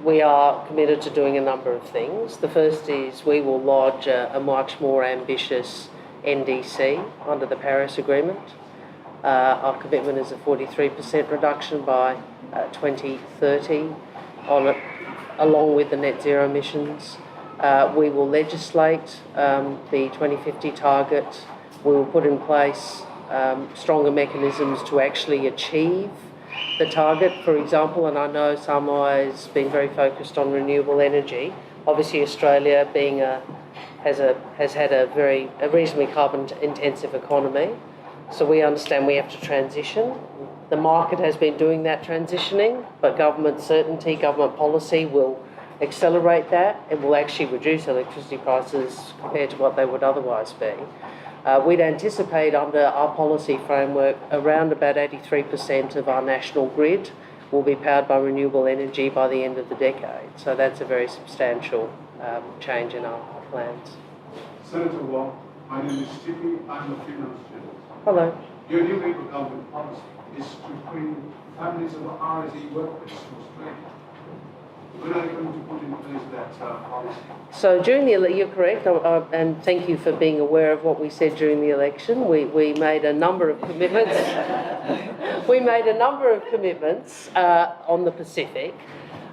we are committed to doing a number of things. The first is we will lodge a much more ambitious NDC under the Paris Agreement. Our commitment is a 43% reduction by 2030, along with the net zero emissions. We will legislate the 2050 target. We will put in place stronger mechanisms to actually achieve the target, for example, and I know Samoa has been very focused on renewable energy. Obviously, Australia being a has a has had a very a reasonably carbon intensive economy, so we understand we have to transition. The market has been doing that transitioning, but government certainty, government policy will accelerate that and will actually reduce electricity prices compared to what they would otherwise be. We'd anticipate under our policy framework around about 83% of our national grid will be powered by renewable energy by the end of the decade. So that's a very substantial change in our plans. Senator Wong, my name is Stevie. I'm a freelance journalist. Hello. Your new Labour government policy is to bring families of RSE workers to Australia. When are you going to put in place that policy? So during the you're correct, and thank you for being aware of what we said during the election. We made a number of commitments. We made a number of commitments on the Pacific,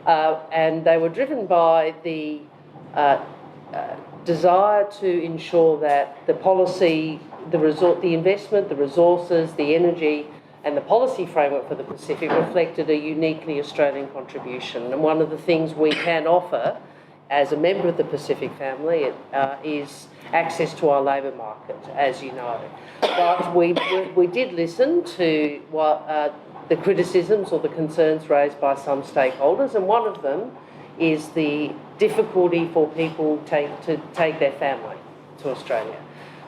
and they were driven by the desire to ensure that the policy, the investment, the resources, the energy, and the policy framework for the Pacific reflected a uniquely Australian contribution. And one of the things we can offer as a member of the Pacific family is access to our labour market, as you know. But we did listen to what the criticisms or the concerns raised by some stakeholders, and one of them is the difficulty for people to take their family to Australia.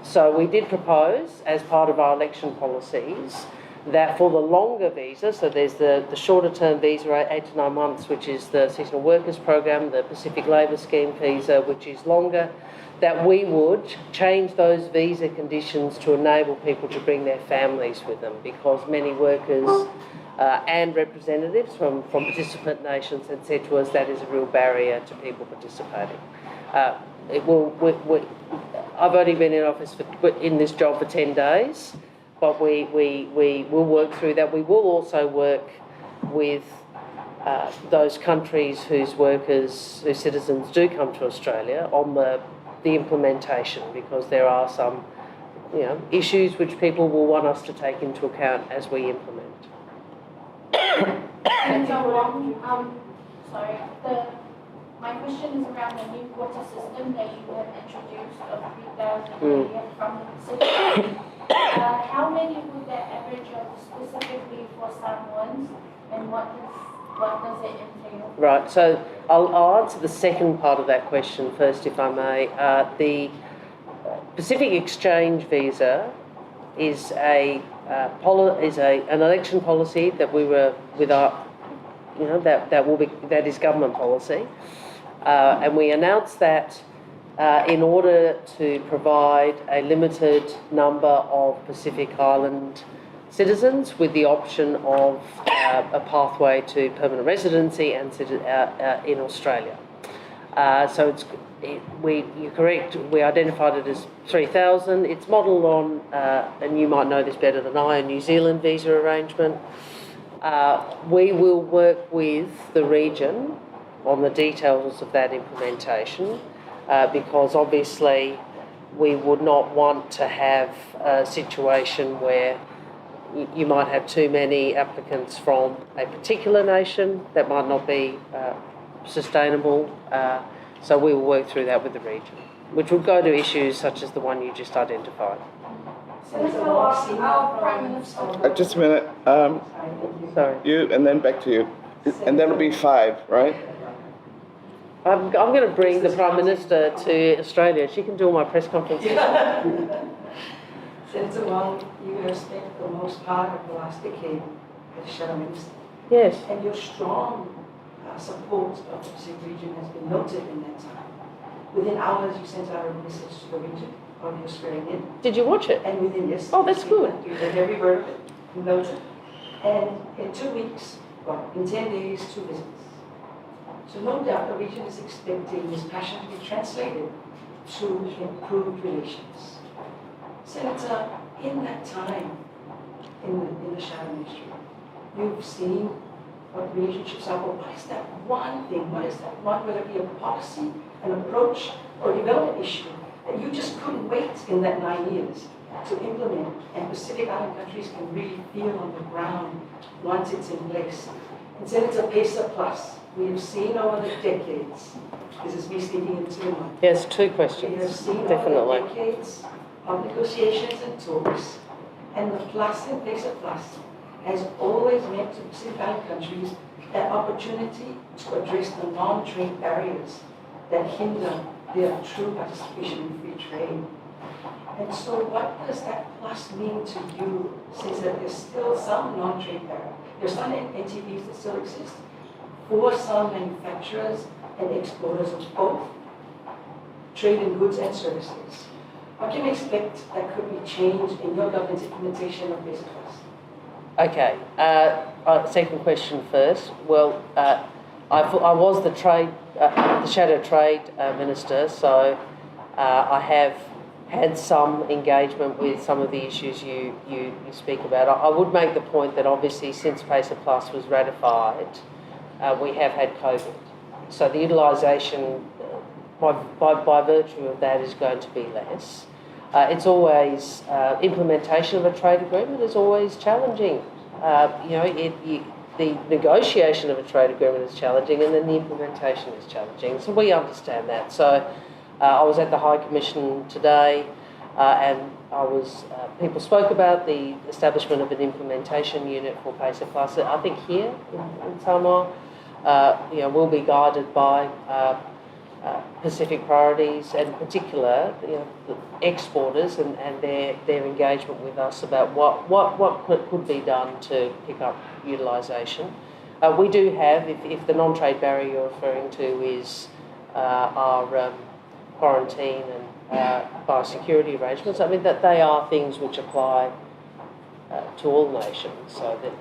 So we did propose, as part of our election policies, that for the longer visa, so there's the shorter term visa, 8 to 9 months, which is the seasonal workers program, the Pacific Labour Scheme visa, which is longer, that we would change those visa conditions to enable people to bring their families with them, because many workers and representatives from participant nations had said to us that is a real barrier to people participating. I've only been in office in this job for 10 days, but we will work through that. We will also work with those countries whose workers, whose citizens do come to Australia on the implementation, because there are some, issues which people will want us to take into account as we implement. Senator Wong, sorry, my question is around the new quota system that you have introduced of 3,000 a year from the Pacific. How many would that average of specifically for Samoans, and what does it entail? Right, so I'll answer the second part of that question first, if I may. The Pacific Exchange Visa is an election policy that we were with our, that is government policy, and we announced that in order to provide a limited number of Pacific Island citizens with the option of a pathway to permanent residency and in Australia. So you're correct, we identified it as 3,000. It's modelled on, and you might know this better than I, a New Zealand visa arrangement. We will work with the region on the details of that implementation, because obviously we would not want to have a situation where you might have too many applicants from a particular nation. That might not be sustainable. So we will work through that with the region, which will go to issues such as the one you just identified. Senator Wong, our Prime Minister. Just a minute. Sorry. You, and then back to you. And that'll be 5, right? I'm going to bring the Prime Minister to Australia. She can do all my press conferences. Senator Wong, you have spent the most part of the last decade as Shadow Minister. Yes. And your strong support of the Pacific region has been noted in that time. Within hours, you sent out a message to the region of your swearing in. Did you watch it? And within, yes. Oh, that's good. You read every word of it, noted. And in 2 weeks, well, in 10 days, 2 visits. So no doubt the region is expecting this passion to be translated to improved relations. Senator, in that time, in the Shadow Ministry, you've seen what relationships are, but what is that one thing, what is that one, whether it be a policy, an approach, or a development issue that you just couldn't wait in that 9 years to implement, and Pacific Island countries can really feel on the ground once it's in place. And Senator, PACER Plus, we have seen over the decades, this is me speaking in 2 months. Yes, 2 questions. We have seen definitely. over the decades of negotiations and talks, and the plus in PACER Plus has always meant to Pacific Island countries that opportunity to address the non-trade barriers that hinder their true participation in free trade. And so what does that plus mean to you, since that there's still some non-trade barriers? There's some NTBs that still exist for some manufacturers and exporters of both trade in goods and services. What can we expect that could be changed in your government's implementation of PACER Plus? Okay. Second question first. Well, I was the shadow trade minister, so I have had some engagement with some of the issues you speak about. I would make the point that obviously since PACER Plus was ratified, we have had COVID. So the utilisation by virtue of that is going to be less. It's always, implementation of a trade agreement is always challenging. The negotiation of a trade agreement is challenging, and then the implementation is challenging. So we understand that. So I was at the High Commission today, and people spoke about the establishment of an implementation unit for PACER Plus. I think here in Samoa, we'll be guided by Pacific priorities, and in particular, the exporters and their engagement with us about what could be done to pick up utilisation. We do have, if the non-trade barrier you're referring to is our quarantine and biosecurity arrangements, I mean, that they are things which apply to all nations, so that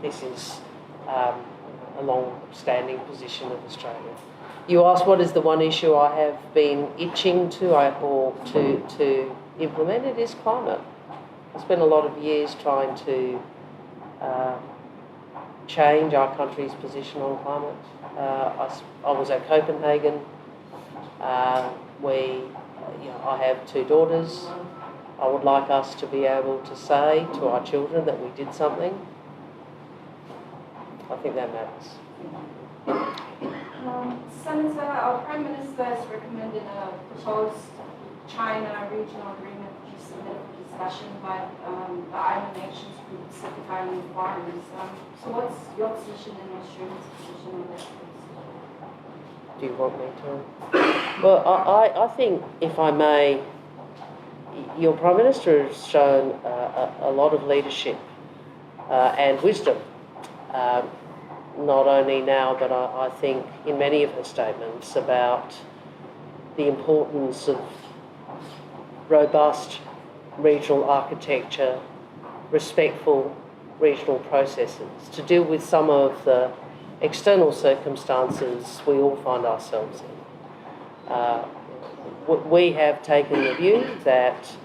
this is a long-standing position of Australia. You asked what is the one issue I have been itching to implement. It is climate. I spent a lot of years trying to change our country's position on climate. I was at Copenhagen. I have 2 daughters. I would like us to be able to say to our children that we did something. I think that matters. Senator, our Prime Minister has recommended a proposed China regional agreement to be submitted for discussion by the island nations group, Pacific Island Forums. So what's your position and Australia's position on that? Do you want me to? Well, I think, if I may, your Prime Minister has shown a lot of leadership and wisdom, not only now, but I think in many of her statements about the importance of robust regional architecture, respectful regional processes to deal with some of the external circumstances we all find ourselves in. We have taken the view that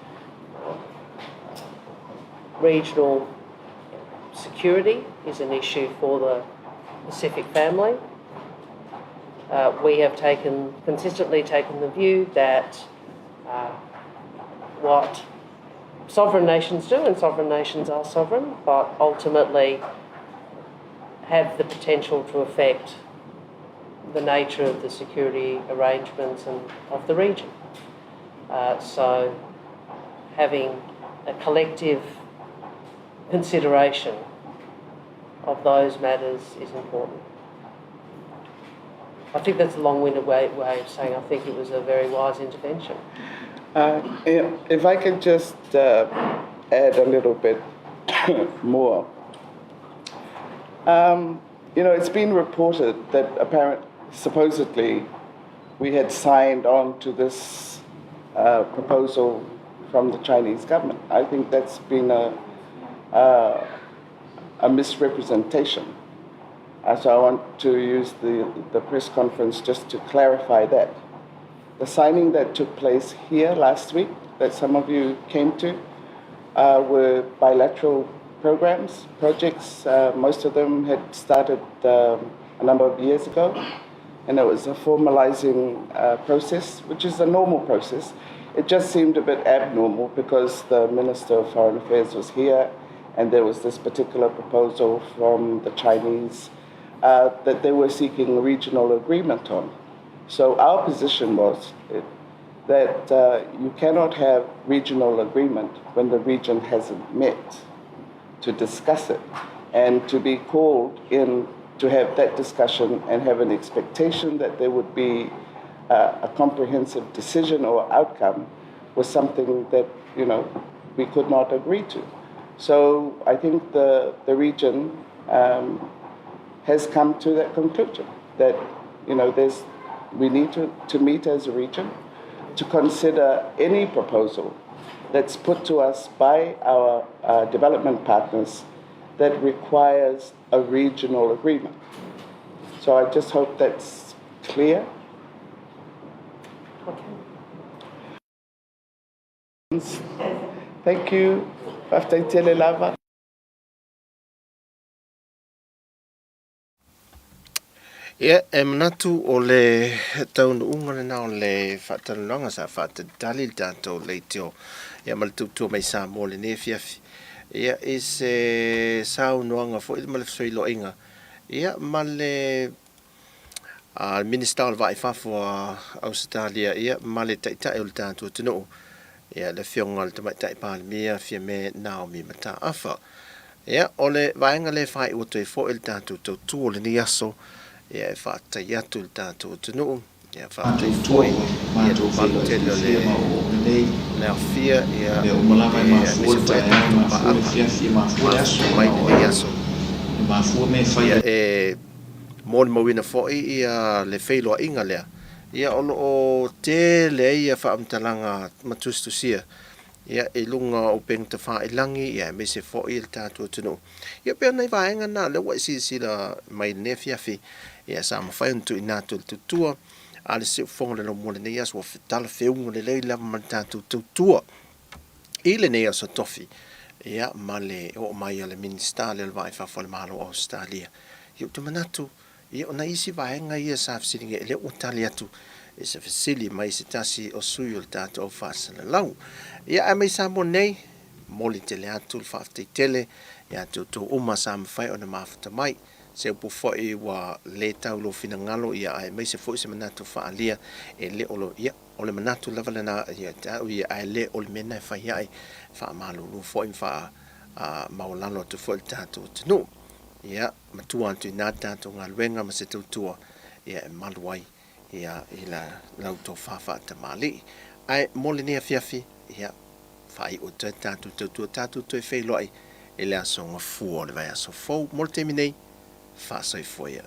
regional security is an issue for the Pacific family. We have consistently taken the view that what sovereign nations do, and sovereign nations are sovereign, but ultimately have the potential to affect the nature of the security arrangements and of the region. So having a collective consideration of those matters is important. I think that's a long-winded way of saying I think it was a very wise intervention. If I could just add a little bit more. It's been reported that supposedly we had signed on to this proposal from the Chinese government. I think that's been a misrepresentation. So I want to use the press conference just to clarify that. The signing that took place here last week, that some of you came to, were bilateral programs, projects. Most of them had started a number of years ago, and it was a formalizing process, which is a normal process. It just seemed a bit abnormal because the Minister of Foreign Affairs was here, and there was this particular proposal from the Chinese that they were seeking a regional agreement on. So our position was that you cannot have regional agreement when the region hasn't met to discuss it, and to be called in to have that discussion and have an expectation that there would be a comprehensive decision or outcome was something that we could not agree to. So I think the region has come to that conclusion that we need to meet as a region to consider any proposal that's put to us by our development partners that requires a regional agreement. So I just hope that's clear. Okay. Thank you. Faafetai tele lava. Ia, e manatu o le taunuuga lena o le faatalanoaga sa faatalitali le tatou leitio ia ma le tautua mai Samoa i lenei afiafi. Ia, i se saunoaga foi ma le fesoiloaiga ia ma le a Minisita o le Vaa i Fafo a Ausetalia ia ma le Taitai o le tatou atunuu ia le Afioga i le Tamaitai Palemia Fiame Naomi Mataafa. Ia, o le vaega lea e faaiu atu ai foi le tatou tautua o lenei aso, ia e faafetai atu i le tatou atunuu, ia faafetai foi i le mamalu tele o le le aofia, ia aemaise foi a tatou paaga mafuta mai lenei aso. Ia e molimauina foi ia le feiloaiga lea, ia o lo o tele ai ia faamatalaga ma tusitusia ia i luga o upega tafailangi ia aemaise foi le tatou atunuu. Ia pei o nai vaega na lea ua e silasila mai i lenei afiafi, ia sa mafai ona tuuina atu e le tautua a le siufofoga o le laumua i lenei aso ua talafeuga lelei lava ma le tatou tautua i lenei aso tofi ia ma le oo mai a le Minisita lea o le Vaa i Fafo a le Malo o Ausetalia. Ia ou te manatu Ia, o nai isi vaega ia sa fesiligia, lea ua tali atu i se fesili mai se tasi o sui o le tatou au faasalalau. Ia, ae mai Samoa nei, momoli tele atu le faafetai tele ia te outou uma sa mafai ona mafuta mai. Se upu foi ua le tau lou finagalo, ia, aemaise foi se manatu faaalia e le o lo, ia, o le manatu lava lena ia te au ia, ae le o le mea lena e fai ai, faamalulu foi ma faa, maualalo atu foi i le tatou atunuu. Ia, matua atu i ina le tatou galuega ma se tautua ia e malu ai ia i la lau tofa faatamalii. Ae mo lenei afiafi, ia, faaiu atu ai le tatou tautua, tatou toe feiloai i le aso Gafua o le vaiaso fou. Mo le taimi nei, faasoifua ia.